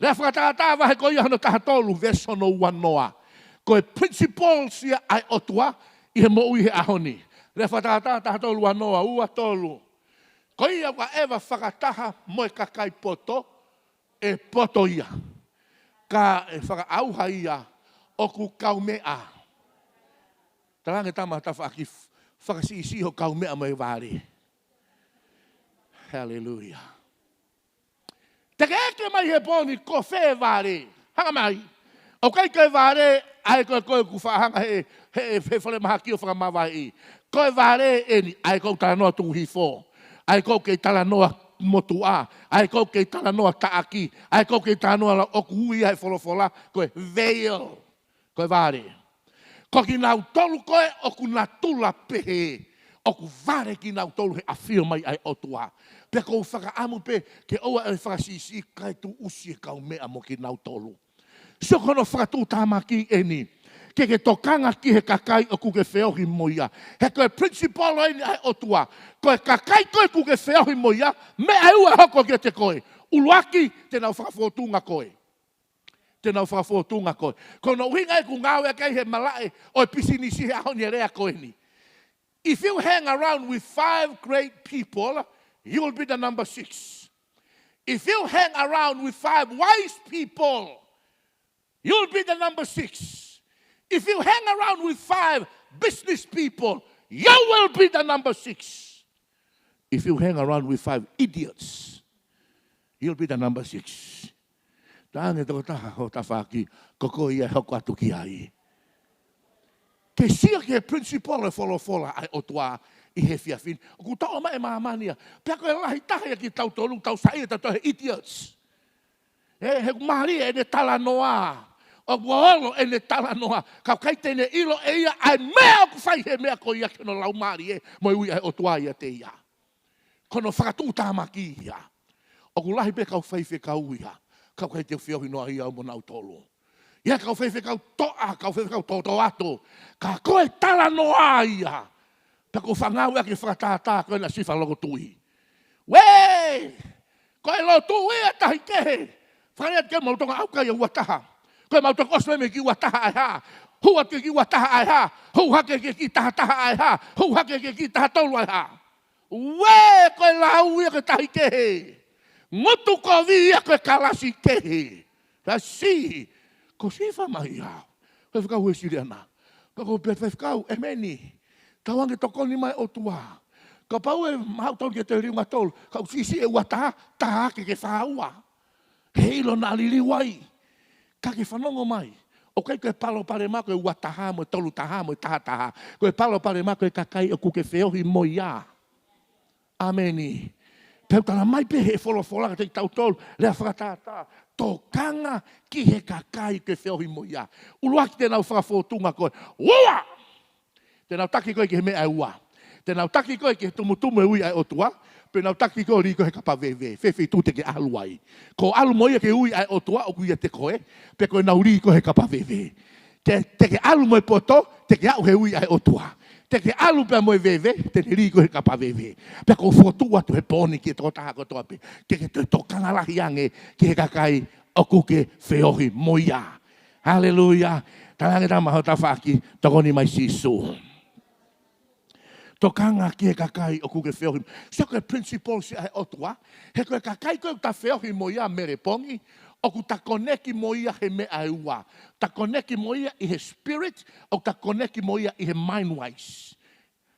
Lea Fakatātā vahe ko ia hono taha tolu, veesi hono ua noa. Ko e principles ia ʻa e ʻOtua ʻi he moʻui he ʻaho ni. Lea Fakatātā taha tolu ua noa, ua tolu. Ko ia ʻoku ʻeva fakataha mo e kakai poto, ʻe poto ia. Ka ʻe fakaʻauha ia ʻoku kaumeʻa. Talaange tama ho tafaʻaki, fakasiʻisiʻi ho kaumeʻa mo e vale. Haleluia. Te ke ʻeke mai he pō ni ko fē e vale. Hanga mai. ʻOku ʻikai ko e vale ʻa e ko ē ko ē ʻoku faʻa hanga he, he, he falemahaki ʻo fakamavaeʻi. Ko e vale eni ʻa e ʻoku ou talanoa tuʻuhifo. ʻA e ʻoku ou kei talanoa motuʻa. ʻA e ʻoku ou kei talanoa taʻaki. ʻA e ʻoku ou kei talanoa lau ʻoku ui ʻe he folofola ko e veil. Ko e vale. Ko kinautolu ko ē ʻoku natula pehē, ʻoku vale kinautolu he ʻafio mai ʻa e ʻOtua. Pea ʻoku ou fakaʻamu pē ke ʻoua ʻe fakasiʻisiʻi kae tuʻusi e kaumeʻa mo kinautolu. Sio ki hono fakatuʻutāmaki eni. Ke ke tokanga ki he kakai ʻoku ke feohi mo ia. He ko e principle eni ʻa e ʻOtua. Ko e kakai ko ē ʻoku ke feohi mo ia, meʻa ʻe ua ʻe hoko kiate koe. ʻUluaki, te nau fakafōtunga koe. Te nau fakafōtunga koe. Ko hono ʻuhinga ʻeku ngāueʻaki ai he malaʻe ʻo e pisinisi he ʻaho ni e lea ko eni. If you hang around with five great people, you will be the number six. If you hang around with five wise people, you'll be the number six. If you hang around with five business people, you will be the number six. If you hang around with five idiots, you'll be the number six. Talaange tokotaha ho tafaʻaki, ko koe ia ʻe hoko atu ki ai. Ke sio ki he principle e folofola ʻa e ʻOtua ʻi he efiafi ni. ʻOku toʻo mai e māmani ia. Pea ko e lahi taha ia kitautolu, tau saiʻia tautolu he idiots. He, he ʻoku mālie ʻene talanoa. ʻOku olo ʻene talanoa. Ka ʻoku ʻikai te ne ʻilo ʻe ia ʻa e meʻa ʻoku fai he meʻa ko ia ki hono laumālie mo e ui ʻa e ʻOtua ʻiate ia. Ko hono fakatuʻutāmaki ia. ʻOku lahi pē kau faifekau ia. Ka ʻoku ʻikai te u feohi noa ia mo nautolu. ʻI ai kau faifekau toʻa, kau faifekau toʻotoʻo atu. Ka ko e talanoa ia. Pea ʻoku ou faʻa ngāueʻaki e fakatātā ko ena Sifa Loko Tui. Uē! Ko e lotu ia tahi kehe. Fakaʻamu ke mau toka ʻaukai ʻa ua taha. Ko e mau toka ʻosi mai ki ua taha ʻa e hā. Hū atu ki ua taha ʻa e hā. Hū hake ki taha taha ʻa e hā. Hū hake ki taha tolu ʻa e hā. Uē, ko e lau ia ko e tahi kehe. Ngutu kovi ia ko e kalasi kehe. Kalasi. Ko Sifa mai ia. Ko e fekau he Siliana. Pea ʻoku ou pehē fekau, ʻēmeni. Tauange tokoni mai ʻOtua. Kapau ʻe maʻu tonu ke te liunga tolu. Kau sisi e ua taha, taha ke ke fā ua. He ʻilo naʻa liliu ai. Ka ke fanongo mai. ʻOku ʻikai ko e palopalema ko e ua taha mo e tolu taha mo e taha taha. Ko e palopalema ko e kakai ʻoku ke feohi mo ia. ʻĀmeni. Pea ʻoku tala mai pē he folofola kiate kitautolu, lea fakatātā. Tokanga ki he kakai ʻoku ke feohi mo ia. ʻUluaki te nau fakafōtunga koe. Ua! Te nau taki koe ki he meʻa ʻe ua. Te nau taki koe ki he tumutumu e ui ʻa e ʻOtua. Pea nau taki koe ʻo lī koe he kapa veve. Fē feituʻu te ke ʻalu ai? Ko e ʻalu mo ia ki he ui ʻa e ʻOtua ʻoku ʻiate koe, pe ko ʻenau lī koe he kapa veve? Ke, te ke ʻalu mo e poto, te ke aʻu he ui ʻa e ʻOtua. Te ke ʻalu pea mo e veve, te ne lī koe he kapa veve. Pea ʻoku ou fokotuʻu atu he pō ni ki he tokotaha kotoa pē, ke ke toe tokanga lahi ange ki he kakai ʻoku ke feohi mo ia. Haleluia. Talaange ʻe he tama ho tafaʻaki, tokoni mai Sīsū. Tokanga ki he kakai ʻoku ke feohi. So ko e principles ia ʻa e ʻOtua. He ko e kakai ko ē ʻoku ta feohi mo ia, Mele Pongi, ʻoku ta koneki mo ia he meʻa ʻe ua. Ta koneki mo ia ʻi he spirit, ʻoku ta koneki mo ia ʻi he mind wise.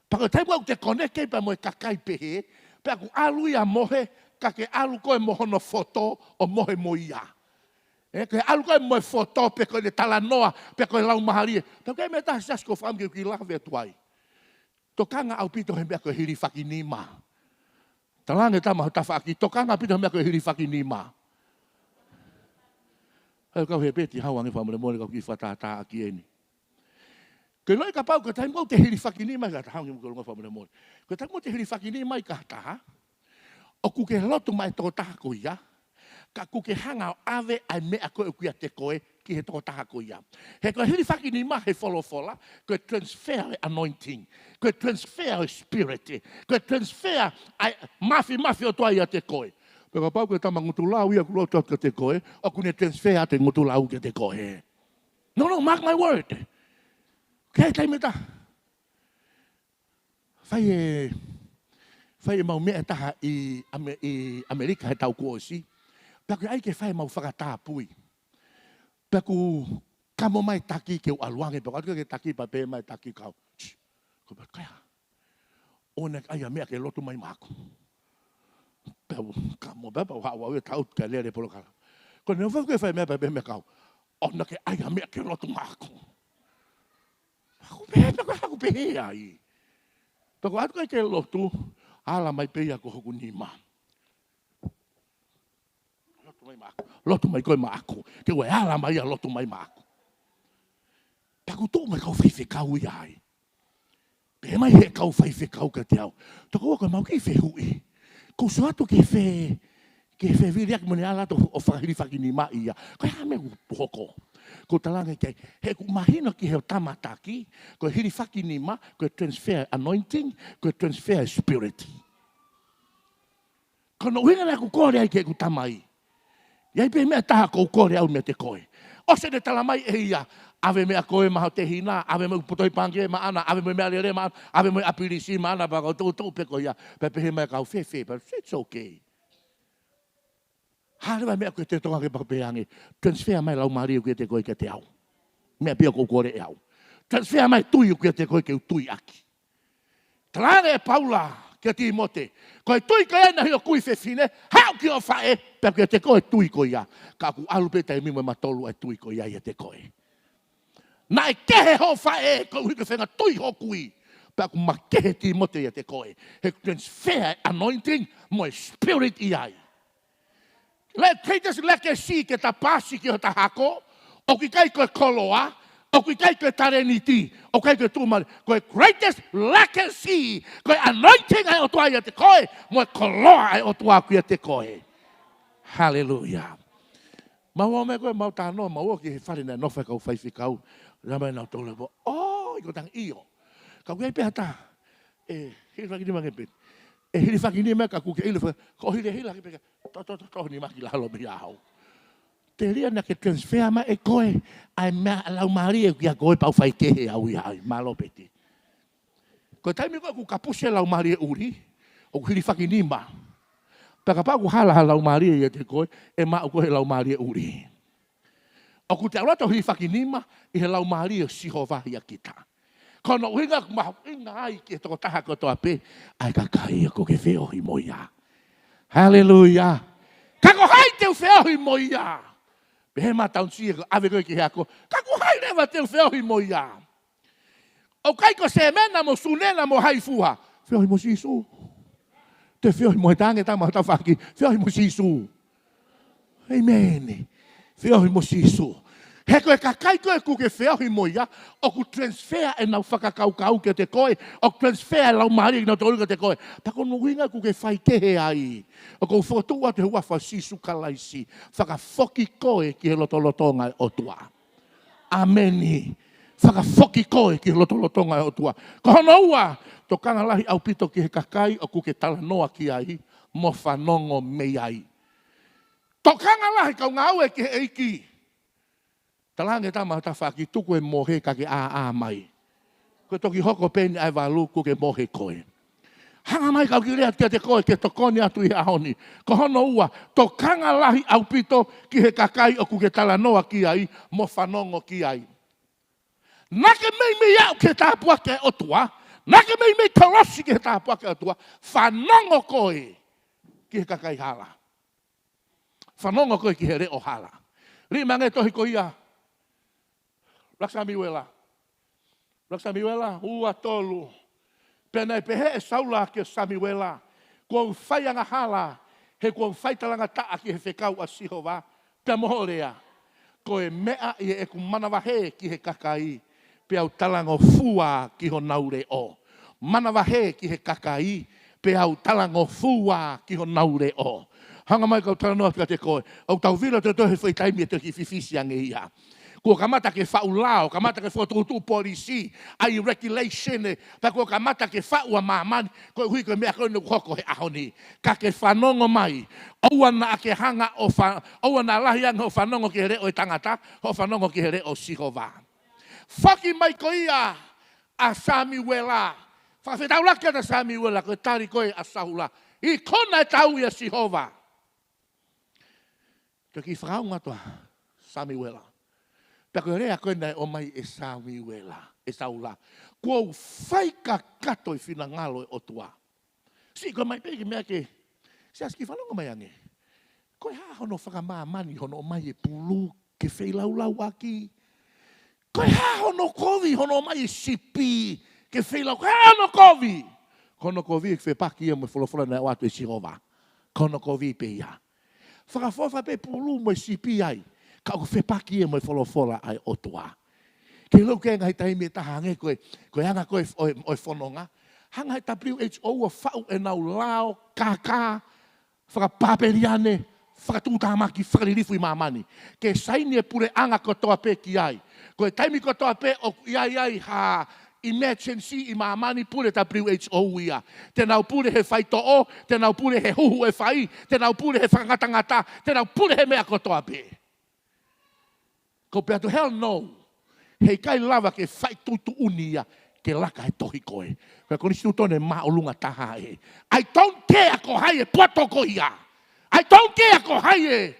Pea ko e taimi ʻoku te koneki ai pea mo e kakai pehē, pea ʻoku ʻalu ia ʻo mohe, ka ke ʻalu koe mo hono foto ʻo mohe mo ia. ʻE, ke ʻalu koe mo e foto, pe ko e talanoa, pe ko e laumālie. Pea ko e meʻa ʻe taha, Siasi, ʻoku ou fakaʻamu ke u kiʻi lave atu ai. Tokanga ʻaupito he meʻa ko e hilifakinima. Talaange ʻe he tama ho tafaʻaki, tokanga ʻaupito he meʻa ko e hilifakinima. He kau he peti hau ange fakamolemole, kau kiʻi fakatātā ʻaki eni. Ke loi kapau ko e taimi ʻoku te hilifakinima ai ki ha taha, hau ange mo ke longo fakamolemole. Ko e taimi ʻoku te hilifakinima ai ki ha taha, ʻoku ke lotu maʻa e tokotaha ko ia, ka ʻoku ke hanga ʻo ʻave ʻa e meʻa ko ē ʻoku ʻiate koe ki he tokotaha ko ia. He ko e hilifakinima he folofola, ko e transfer ʻo e anointing, ko e transfer ʻo e spirit, ko e transfer ʻa e māfimafi ʻo e ʻOtua ʻiate koe. Pea kapau ko e tama ngutu lau ia ʻoku lotu atu kiate koe, ʻoku ne transfer atu e ngutu lau kiate koe. No, no, mark my word. Ke taimi ʻe taha. Fai e, fai ʻemau meʻa ʻe taha ʻi Ame-, ʻi ʻAmelika he taʻu kuo ʻosi. Pea ʻoku ʻai ke fai ʻemau fakatapui. Pea ʻoku kamo mai e taki ke u ʻalu ange, pea ʻoku ʻatu ki he taki pea pehē mai e taki kiate au, "Shh, ko e pea kaia. ʻOua naʻa ke ʻai ha meʻa ke lotu mai maʻaku." Pea u kamo pē, pea u haʻu au ia ʻo tau ki he lele polokalama. Ko ʻene ʻofa ke fai e meʻa pea pehē mai kiate au, "ʻOua naʻa ke ʻai ha meʻa ke lotu maʻaku." Pea ʻoku pehē, pea ʻoku pehē ai. Pea ʻoku ʻatu ki he lotu, ala mai pē ia ko hoku nima. "Lotu mai maʻaku. Lotu mai koe maʻaku." Ke ʻoua ʻe ala mai ia, "Lotu mai maʻaku." Pea ʻoku tuʻu mai e kau faifekau ia ai. Pehē mai ʻe he kau faifekau kiate au, "Tokoua, ko ʻemau kiʻi fehuʻi, ʻoku ʻosi atu ki he fe-, ki he feviliaki mo ʻene ala atu ʻo fakahilifakinima ia. Ko e hā e meʻa ʻoku hoko?" Ko u talaange ki ai, "He ʻoku mahino ki he ʻo tama taki, ko e hilifakinima, ko e transfer anointing, ko e transfer spirit." Ko hono ʻuhinga naʻa ku kole ai ki heʻeku tamai. ʻI ai pē meʻa ʻe taha ʻoku ou kole au meiate koe. ʻOsi ʻene tala mai ʻe ia, "ʻAve meʻa ko ē maʻa ho tehina, ʻave mo e poto ʻi pangikē maʻana, ʻave mo e meʻalele maʻana, ʻave mo e ʻapilisi maʻana," pea ʻoku toutou pē ko ia, pea pehē mai kiate au, "Fēfē?" Pea, "It's okay. Hā leva e meʻa ʻoku ke toe tokanga ki ai?" Pea u pehē ange, "Transfer mai e laumālie ʻoku ʻiate koe kiate au. Meʻa pē ia ʻoku ou kole ʻe au. Transfer mai e tui ʻoku ʻiate koe ke u tui ʻaki." Talaange ʻe Paula kia Tīmote, "Ko e tui ko ia naʻe ʻi ho kui fefine, haʻu ki hoʻo faʻē, pea ʻoku ʻiate koe e tui ko ia. Ka ʻoku ʻalu pē taimi mo e matolu ʻa e tui ko ia ʻiate koe. Naʻe kehe hoʻo faʻē koeʻuhi ko e feinga tui hoʻo kui, pea ʻoku makehe Tīmote ʻiate koe." He transfer e anointing mo e spirit ʻi ai. Le greatest legacy ke ta paasi ki hota hako, ʻoku ʻikai ko e koloa, ʻoku ʻikai ko e talēniti, ʻoku ʻikai ko e tuʻumālie. Ko e greatest legacy, ko e anointing ʻa e ʻOtua ʻiate koe, mo e koloa ʻa e ʻOtua ʻoku ʻiate koe. Haleluia. Mau ō mai ko ē, mau talanoa, mau ō ki he fale naʻe nofo ai e kau faifekau, ʻomai nautolu e pō. ʻOi, ko e tangi ʻio. Ka ʻoku ʻi ai pē ha taha ʻe hilifakinima ange pē. ʻE hilifakinima ka ʻoku ke ʻilo, ko e hilahila ki peka, to, to, to, to, nima ki lalo mei au. Telia naʻa ke transfer mai ʻe koe ʻa e meʻa laumālie ʻoku ʻia koe, pea u faikehe au ia ai, mālō Peti. Ko e taimi ko ē ʻoku kapusi e laumālie ʻuli, ʻoku hilifakinima. Pea kapau ʻoku hala ha laumālie ʻiate koe, ʻe maʻu koe he laumālie ʻuli. ʻOku te ʻalu atu ʻo hilifakinima ʻi he laumālie ʻo Sihova ʻia kita. Ko hono ʻuhinga ʻoku mahuʻinga ai ki he tokotaha kotoa pē ʻa e kakai ʻoku ke feohi mo ia. Haleluia. Ka ko hai te u feohi mo ia? Pehē mai e tauhi, ʻave koe ki he ako. Ka ko hai leva te u feohi mo ia? ʻOku ʻikai ko Sēmena mo Sunena mo hai fua. Feohi mo Sīsū. Te feohi mo e tangi, tama ho tafaʻaki. Feohi mo Sīsū. ʻĒmeni. Feohi mo Sīsū. He ko e kakai ko ē ʻoku ke feohi mo ia, ʻoku transfer ʻenau fakakaukau kiate koe, ʻoku transfer e laumālie kinautolu kiate koe. Pea ko hono ʻuhinga ʻoku ke faikehe ai, ʻoku ou fokotuʻu atu he huafa ʻo Sīsū Kalaisi, fakafoki koe ki he lotolotonga ʻo e ʻOtua. ʻĀmeni. Fakafoki koe ki he lotolotonga ʻo e ʻOtua. Ko hono ua, tokanga lahi ʻaupito ki he kakai ʻoku ke talanoa ki ai, mo fanongo mei ai. Tokanga lahi kau ngāue ki he ʻEiki. Talaange tama tafaʻaki tuku e mohe ka ke ʻāʻā mai. Ko e toki hoko pē eni ʻa e valu kuo ke mohe koe. Hanga mai kau kiʻi lea kiate koe ke tokoni atu ʻi he ʻaho ni. Ko hono ua, tokanga lahi ʻaupito ki he kakai ʻoku ke talanoa ki ai, mo fanongo ki ai. Naʻa ke meimei aʻu ki he tāpuaki ʻa e ʻOtua, naʻa ke meimei kolosi ki he tāpuaki ʻa e ʻOtua, fanongo koe ki he kakai hala. Fanongo koe ki he leʻo hala. Lima nge tohi ko ia. ʻUluaki Samiuela. ʻUluaki Samiuela, ua tolu. Pea naʻe pehē ʻe Saula kia Samiuela, kuo u fai angahala, he kuo u fai talangataʻa ki he fekau ʻa Sihova, pea mo hoʻo lea. Ko e meʻa ʻi heʻeku manavahē ki he kakai, peau talangofua ki honau leʻo. Manavahē ki he kakai, peau talangofua ki honau leʻo. Hanga mai kau talanoa kiate koe. ʻOku tau vilo totoe he foʻi taimi ʻe toki fifisi ange ia. Kuo kamata ke faʻu lao, kamata ke fokotuʻutuʻu polisi, ʻa e regulation ē, pea kuo kamata ke faʻu ʻa māmani, koeʻuhi ko e meʻa ko eni ʻoku hoko he ʻaho ni. Ka ke fanongo mai, ʻoua naʻa ke hanga ʻo fa-, ʻoua naʻa lahi ange hoʻo fanongo ki he leʻo ʻo e tangata, hoʻo fanongo ki he leʻo ʻo Sihova. Foki mai ko ia ʻa Samiuela. Fakafetaulaki atu ʻa Samiuela, ko e tali ko ē ʻa Saula. ʻIkuna e tauʻi ʻa Sihova. Toki fakaongo atu ʻa Samiuela. Pea ko e lea ko ē naʻe ʻomai ʻe Samiuela, ʻe Saula. Kuo u fai kakato e finangalo ʻo e ʻOtua. Siʻi ko e mai pē ke meʻa ke, Siasi, kiʻi fanongo mai ange. Ko e hā hono fakamāmani hono ʻomai e pulu ke feilaulauʻaki? Ko e hā hono kovi hono ʻomai e sipi ke feilau-, ko e hā hono kovi? Ko hono kovi ʻoku fepaki ia mo e folofola naʻe ʻoatu ʻe Sihova. Ko hono kovi pē ia. Fakaʻofoʻofa pē pulu mo e sipi ai, ka ʻoku fepaki ia mo e folofola ʻa e ʻOtua. Ke lou ke ngaahi taimi ʻe taha hangē ko e, ko e anga ko ē ʻo e, ʻo e fononga. Hanga he W H O ʻo faʻu ʻenau lao kākā fakapāpeliane, fakatuʻutāmaki, fakalilifu ʻi māmani. Ke saini e puleʻanga kotoa pē ki ai. Ko e taimi kotoa pē ʻoku ʻi ai ai ha emergency ʻi māmani, pule W H O ia. Te nau pule he faitoʻo, te nau pule he huhu e fai, te nau pule he fakangatangata, te nau pule he meʻa kotoa pē. Ko pea tu hell no. Heʻikai lava ke fai tuʻutuʻuni ia ke laka he tohi ko ē. Ko e konisitūtone māʻolunga taha ē. I don't care ko hai e poto ko ia. I don't care ko hai e,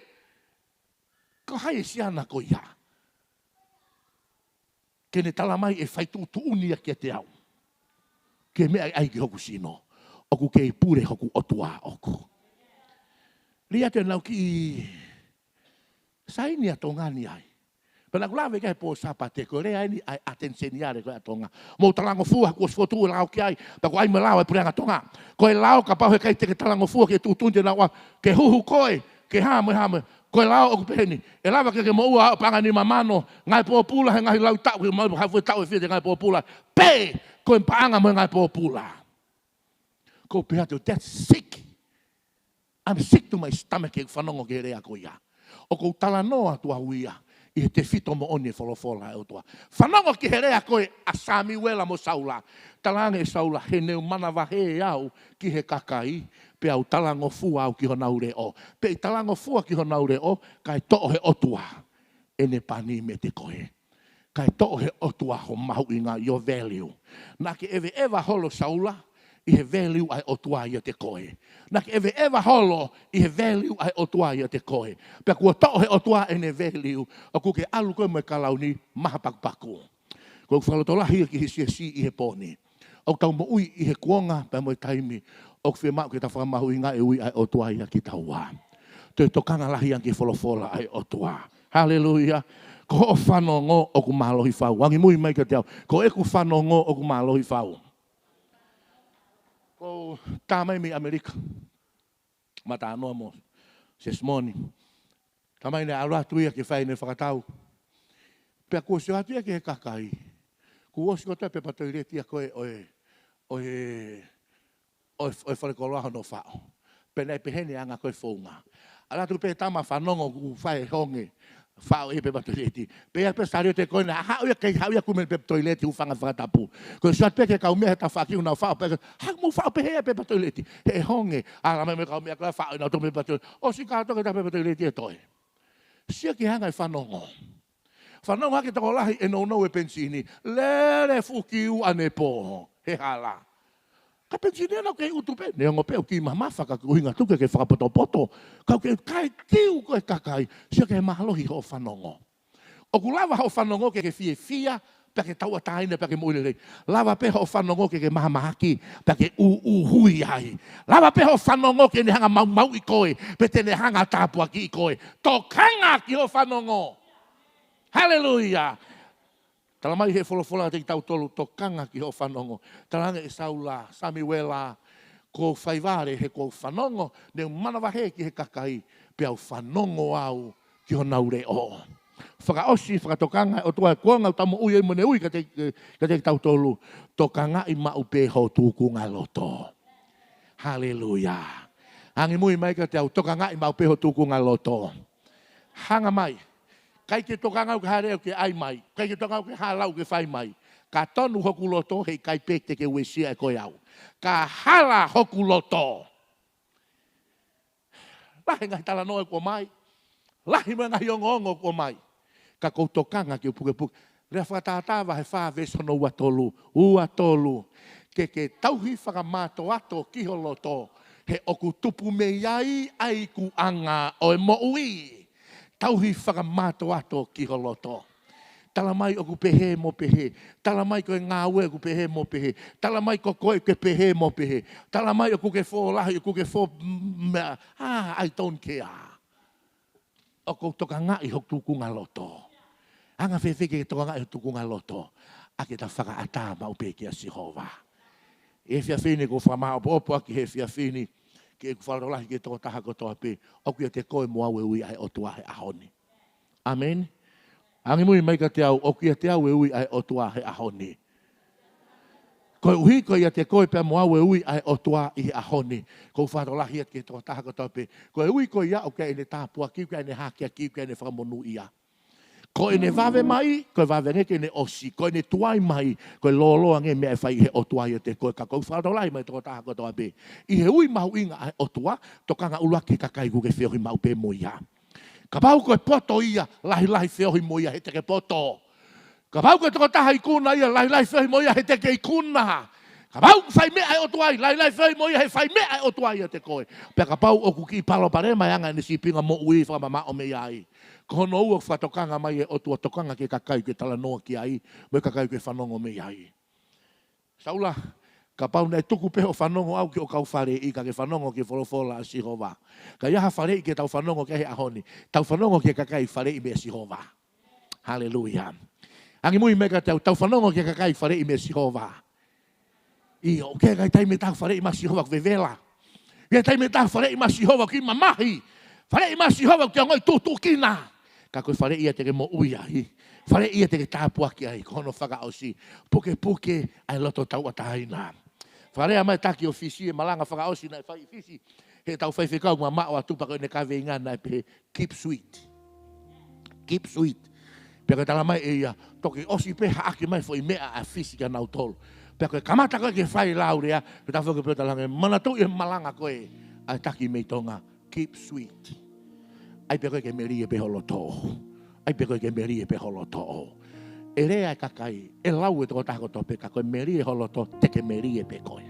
ko hai e siana ko ia. Ke ne tala mai ʻe fai tuʻutuʻuni ia kiate au. Ke meʻa ai ki hoku sino. ʻOku kei pule hoku ʻOtua ʻoʻoku. Lea atu ʻenau kiʻi saini ʻa Tonga ni ai. Pea naʻa ku lave ki ai he pō Sāpate, ko e lea eni ʻa e ʻAteni Seniale ko ē ʻa Tonga. Mou talangofua, kuo ʻosi fokotuʻu e lao ki ai, pea ko e ʻai mo e lao e puleʻanga Tonga. Ko e lao kapau heʻikai te ke talangofua ki he tuʻutuʻuni te nau ʻoatu, ke huhu koe, ke hā mo e hā mo e. Ko e lao ʻoku pehē ni, ʻe lava ke ke moʻua ʻo paʻanga ʻe nima mano, ngaahi pōpula he ngaahi lau taʻu, ke mau hafue taʻu ʻe fiha te ngaahi pōpula. Pea ko e paʻanga mo e ngaahi pōpula. Ko u pehē atu, that's sick. I'm sick to my stomach ke u fanongo ki he lea ko ia. ʻOku ou talanoa atu au ia ʻi he tefito moʻoni e folofola ʻa e ʻOtua. Fanongo ki he lea ko ē ʻa Samiuela mo Saula. Talaange ʻe Saula, he ne u manavahē au ki he kakai, peau talangofua au ki honau leʻo. Pea ʻi talangofua ki honau leʻo, kae toʻo he ʻOtua ʻene pani meiate koe. Kae toʻo he ʻOtua ho mahuʻinga, your value. Naʻa ke ʻeveʻeva holo Saula ʻi he value ʻa e ʻOtua ʻiate koe. Naʻa ke ʻeveʻeva holo ʻi he value ʻa e ʻOtua ʻiate koe. Pea kuo toʻo he ʻOtua ʻene value, ʻoku ke ʻalu koe mo e kalauni mahapakupaku. Ko e fakalotolahi ki he siasi ʻi he pō ni. ʻOku tau moʻui ʻi he kuonga pea mo e taimi ʻoku fiemaʻu ke tau fakamahuʻingaʻi e ui ʻa e ʻOtua ʻia kitaua. Toe tokanga lahi ange ki he folofola ʻa e ʻOtua. Haleluia. Ko hoʻo fanongo ʻoku mālohi fau. Angimui mai kiate au. Ko ʻeku fanongo ʻoku mālohi fau. Ko u tā mai mei ʻAmelika. Mata noa mo Siasi Moni. Tā mai naʻe ʻalu atu ia ke fai ʻene fakatau. Pea kuo ʻosi ʻoatu ia ki he kakai. Kuo ʻosi kotoa e pepa toileti ʻa ko ē ʻo e, ʻo e, ʻo e, ʻo e falekoloa hono faʻo. Pea naʻe pehē ni e anga ko ē founga. ʻAlu atu pē tama fanongo kuo fai e honge. Faʻo e pepa toileti. Pea pē saliote ko ē naʻe haʻu ia kei haʻu ia kumi e pepa toileti, hūfanga he fakatapu. Ko e ʻosi ʻoatu pē ki he kaumeʻa he tafaʻaki naʻa nau faʻo pē. Haʻu mou faʻo pē he pepa toileti. He honge. ʻAlu mai mo e kaumeʻa ko ē faʻo ʻenau toʻo pepa toileti. ʻOsi kātoa e pepa toileti ʻe toe. Sio ki he anga e fanongo. Fanongo hake tokolahi ʻe nounou e penisini. Lele fuʻu kiu ʻanepō he hala. Ka e penisini ʻoku kei utu pē. Neongo pē ʻoku kiʻi mamafa ka ko e ʻuhinga tuku ke fakapotopoto. Ka ʻoku kei kiu ko e kakai. Sio ki he mālohi hoʻo fanongo. ʻOku lava hoʻo fanongo ke ke fiefia, pea ke tauʻatāina, pea ke moʻui lelei. Lava pē hoʻo fanongo ke ke mahamahaki, pea ke ʻuʻuhui ai. Lava pē hoʻo fanongo ke ne hanga ʻo maumauʻi koe, pe te ne hanga ʻo tāpuakiʻi koe. Tokanga ki hoʻo fanongo. Haleluia. Talamai ʻe he folofola kiate kitautolu, tokanga ki hoʻo fanongo. Talaange ʻe Saula, Samiuela, kuo u faivale he kuo u fanongo, ne u manavahē ki he kakai, pea u fanongo au ki honau leʻo. Fakaʻosi, fakatokanga ʻe he ʻOtua e kuonga ʻoku tau moʻui ai mo ne ui kiate, kiate kitautolu, tokangaʻi maʻu pē ho tūkungaloto. Haleluia. Angimui mai kiate au, tokangaʻi maʻu pē ho tūkungaloto. Hanga mai. ʻIkai ke tokanga au ki ha leʻo ke ʻai mai. ʻIkai ke tokanga au ki ha lau ke fai mai. Ka tonu hoku loto, heʻikai pē te ke uesia ʻe koe au. Ka hala hoku loto. Lahi e ngaahi talanoa kuo ʻomai. Lahi mo e ngaahi ongoongo kuo ʻomai. Ka ʻoku ou tokanga ke u pukepuke. Lea Fakatātā vahe fā veesi hono ua tolu. Ua tolu. Ke ke tauhi fakamātoato ki ho loto. He ʻoku tupu mei ai ʻa e ikuʻanga ʻo e moʻui. Tauhi fakamātoato ki ho loto. Talamai ʻoku pehē mo pehē. Talamai ko e ngāue ʻoku pehē mo pehē. Talamai ko koe ʻoku ke pehē mo pehē. Talamai ʻoku ke fōlahi, ʻoku ke fō, mm, ah, I don't care. ʻOku ou tokangaʻi ho tūkungaloto. Anga fēfē ke tokangaʻi ho tūkungaloto? ʻA ke ta fakaʻatā maʻu pē kia Sihova. ʻI he efiafi ni ʻoku ou fakamāʻopoʻopo ʻaki he efiafi ni, ke ʻeku fakalotolahi ki he tokotaha kotoa pē, ʻoku ʻiate koe mo au e ui ʻa e ʻOtua he ʻaho ni. ʻĀmeni. Angimui mai kiate au, ʻoku ʻiate au e ui ʻa e ʻOtua he ʻaho ni. Koeʻuhi ko e ʻiate koe pea mo au e ui ʻa e ʻOtua ʻi he ʻaho ni. ʻOku ou fakalotolahi atu ki he tokotaha kotoa pē. Ko e ui ko ia ʻoku ʻi ai ʻene tāpuaki, ʻoku ʻi ai ʻene hakeakiʻi, ʻoku ʻi ai ʻene fakamonūʻia. Ko ʻene vave mai, ko e vave ange ke ne ʻosi. Ko ʻene tuai mai, ko e lōloa ange e meʻa ʻe fai ʻe he ʻOtua ʻiate koe, ka ʻoku ou fakalotolahi mai ki he tokotaha kotoa pē. ʻI he ui mahuʻinga ʻa e ʻOtua, tokanga ʻuluaki ki he kakai ʻoku ke feohi maʻu pē mo ia. Kapau ko e poto ia, lahilahi feohi mo ia he te ke poto. Kapau ko e tokotaha ikuna ia, lahilahi feohi mo ia he te ke ikuna. Kapau ʻoku fai meʻa ʻa e ʻOtua ai, lahilahi feohi mo ia he fai meʻa ʻa e ʻOtua ʻiate koe. Pea kapau ʻoku kiʻi palopalema e anga ʻene sīpinga moʻui, fakamamaʻo mei ai. Ko hono ua, fakatokanga mai e ʻOtua, tokanga ki he kakai ʻoku ke talanoa ki ai, mo e kakai ʻoku ke fanongo mei ai. Saula, kapau naʻe tuku pē hoʻo fanongo au ki hoʻo kau faleʻi, ka ke fanongo ki he folofola ʻa Sihova. Ka ʻi ai ha faleʻi ke tau fanongo ki ai he ʻaho ni, tau fanongo ki he kakai faleʻi meia Sihova. Haleluia. Angimui mai kiate au, tau fanongo ki he kakai faleʻi meia Sihova. ʻIo, ʻoku ʻi ai e ngaahi taimi ʻe taha ʻoku faleʻi mai ʻa Sihova ʻoku vevela. ʻI ai e taimi ʻe taha ʻoku faleʻi mai ʻa Sihova ʻoku kiʻi mamahi. Faleʻi mai ʻa Sihova ʻoku kiʻi ongoʻi tuʻutuʻukina. Ka ko e faleʻi ia te ke moʻui ai. Faleʻi ia te ke tāpuaki ai. Ko hono fakaʻosi, pukepuke ʻa e loto tauʻatāina. Fakalea mai e taki ʻo Fisi e malanga fakaʻosi naʻe fai ʻi Fisi. Heʻetau faifekau mamaʻo atu, pea ko ʻene kaveinga naʻe pehē, keep sweet. Keep sweet. Pea ko e talamai ʻe ia, toki ʻosi pē haʻaki mai e foʻi meʻa ʻa Fisi kia nautolu. Pea ko e kamata ko ē ke fai e lau lea, pea tafoki pē ʻo talaange, manatuʻi e malanga ko ē ʻa e taki mei Tonga, keep sweet. ʻAi pē koe ke melie pē ho loto. ʻAi pē koe ke melie pē ho loto. ʻE lea e kakai, ʻe lau e tokotaha kotoa pē, ka ko e melie ho loto, te ke melie pē koe.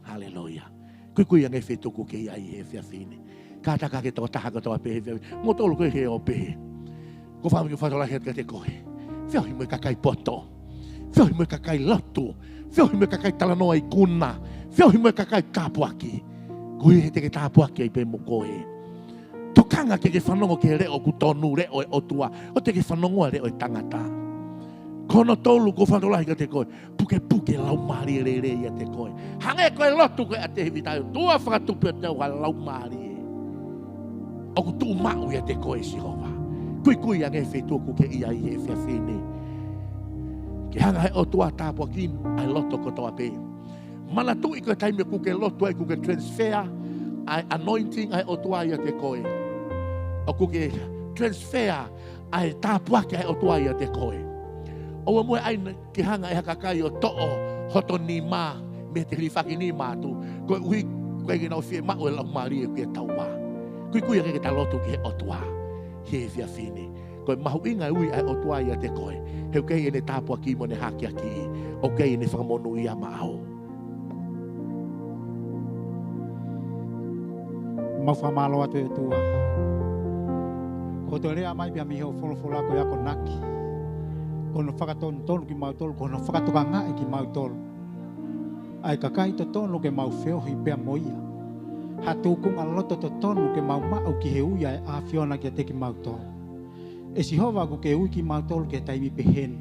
Haleluia. Kuikui ange e feituʻu ʻoku ke ʻi ai he efiafi ni. Kātaki ki he tokotaha kotoa pē he efiafi ni. Moutolu ko ē he ʻope. ʻOku ou fakaʻamu ke u fakatokanga atu kiate koe. Feohi mo e kakai poto. Feohi mo e kakai lotu. Feohi mo e kakai talanoa ikuna. Feohi mo e kakai tāpuaki. Koeʻuhi he te ke tāpuaki ai pē mo koe. Tokanga ke ke fanongo ki he leʻo ʻoku tonu, leʻo e ʻOtua. ʻOua te ke fanongoa leʻo e tangata. Ko hono tolu, ʻoku ou fakatokanga kiate koe. Pukepuke e laumālie lelei ʻiate koe. Hangē ko e lotu ko ē ʻa Tēvita, ʻOtua, fakatupu ʻiate au ha laumālie ʻoku tuʻumaʻu ʻiate koe, Sihova. Kuikui ange he feituʻu ʻoku ke ʻi ai he efiafi ni. Ke hanga he ʻOtua ʻo tāpuakiʻi ʻa e loto kotoa pē. Manatuʻi ko e taimi ʻoku ke lotu ai ʻoku ke transfer ʻa e anointing ʻa e ʻOtua ʻiate koe. ʻOku ke transfer ʻa e tāpuaki ʻa e ʻOtua ʻiate koe. ʻOua muʻa ʻai ke hanga ʻe ha kakai ʻo toʻo hoto nima mei he hilifaki nima atu, koeʻuhi ʻoku ʻikai ke nau fiemaʻu e Laumālie ʻoku ke tauvā. Kuikui ange ke ta lotu ki he ʻOtua he efiafi ni. Ko e mahuʻinga e ui ʻa e ʻOtua ʻiate koe, he ʻoku ʻi ai ʻene tāpuaki mo ʻene hakeakiʻi, ʻoku ʻi ai ʻene fakamonūʻia maʻau. Mau fakamālō atu ʻe ʻOtua. Ko hoto lea mai pē ia mei hoʻo folofola ko e akonaki. Ko hono fakatonutonu kimautolu, ko hono fakatokangaʻi kimautolu ʻa e kakai totonu ke mau feohi pea mo ia. Ha tūkunga loto totonu ke mau maʻu ki he ui ʻa e ʻAfiona kiate kimautolu. ʻE Sihova, ʻoku ke ui kimautolu ki he taimi pehē ni.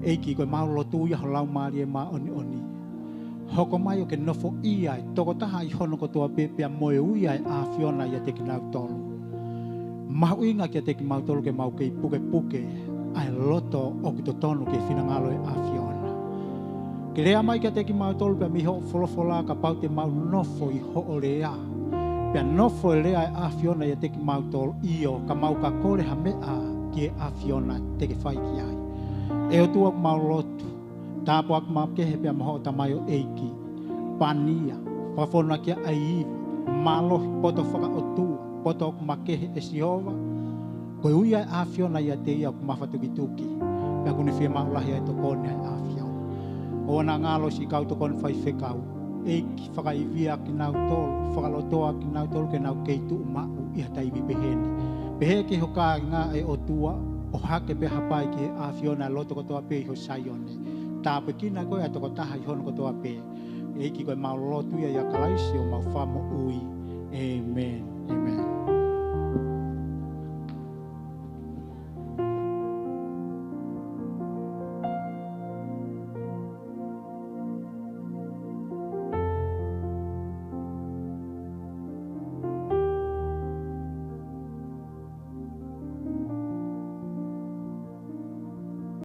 ʻEiki, ko ʻemau lotu ia ho Laumālie Māʻoniʻoni. Hoko mai ʻo ke nofoʻia e tokotaha ʻi hono kotoa pē pea mo e ui ʻa e ʻAfiona ʻiate kinautolu. Mahuʻinga kiate kimautolu ke mau kei pukepuke ʻa e loto ʻoku totonu ki he finangalo ʻo e ʻAfiona. Ke lea mai kiate kimautolu pea mei hoʻo folofola, kapau te mau nofo ʻi hoʻo lea, pea nofo e lea ʻa e ʻAfiona ʻiate kimautolu, ʻio, ka mau ka kole ha meʻa ki he ʻAfiona te ke fai ki ai. ʻE ʻOtua, ʻoku mau lotu, tāpuaki makehe pea mo hoʻo tamaioʻeiki Pania, fakafonu kia ai ivi, mālohi, poto fakaʻotua, poto ʻoku makehe, ʻe Sihova. Ko e ui ʻa e ʻAfiona ʻiate ia ʻoku mafatukituki, pea ʻoku ne fiemaʻu lahi ʻa e tokoni ʻa e ʻAfiona. ʻOua naʻa ngalo siʻi kau tokoni faifekau, ʻEiki, fakaivia kinautolu, fakalotoa kinautolu ke nau kei tuʻu maʻu ʻi ha taimi pehē ni. Pehē ki ho kāinga, ʻe ʻOtua, ʻohake pea hapai ki he ʻAfiona e loto kotoa pē ʻi ho Saione. Tāpuekina koe ʻa e tokotaha ʻi hono kotoa pē. ʻEiki, ko ʻemau lotu ia ʻia Kalaisi ʻo mau Fakamoʻui. ʻĒmeni. ʻĒmeni.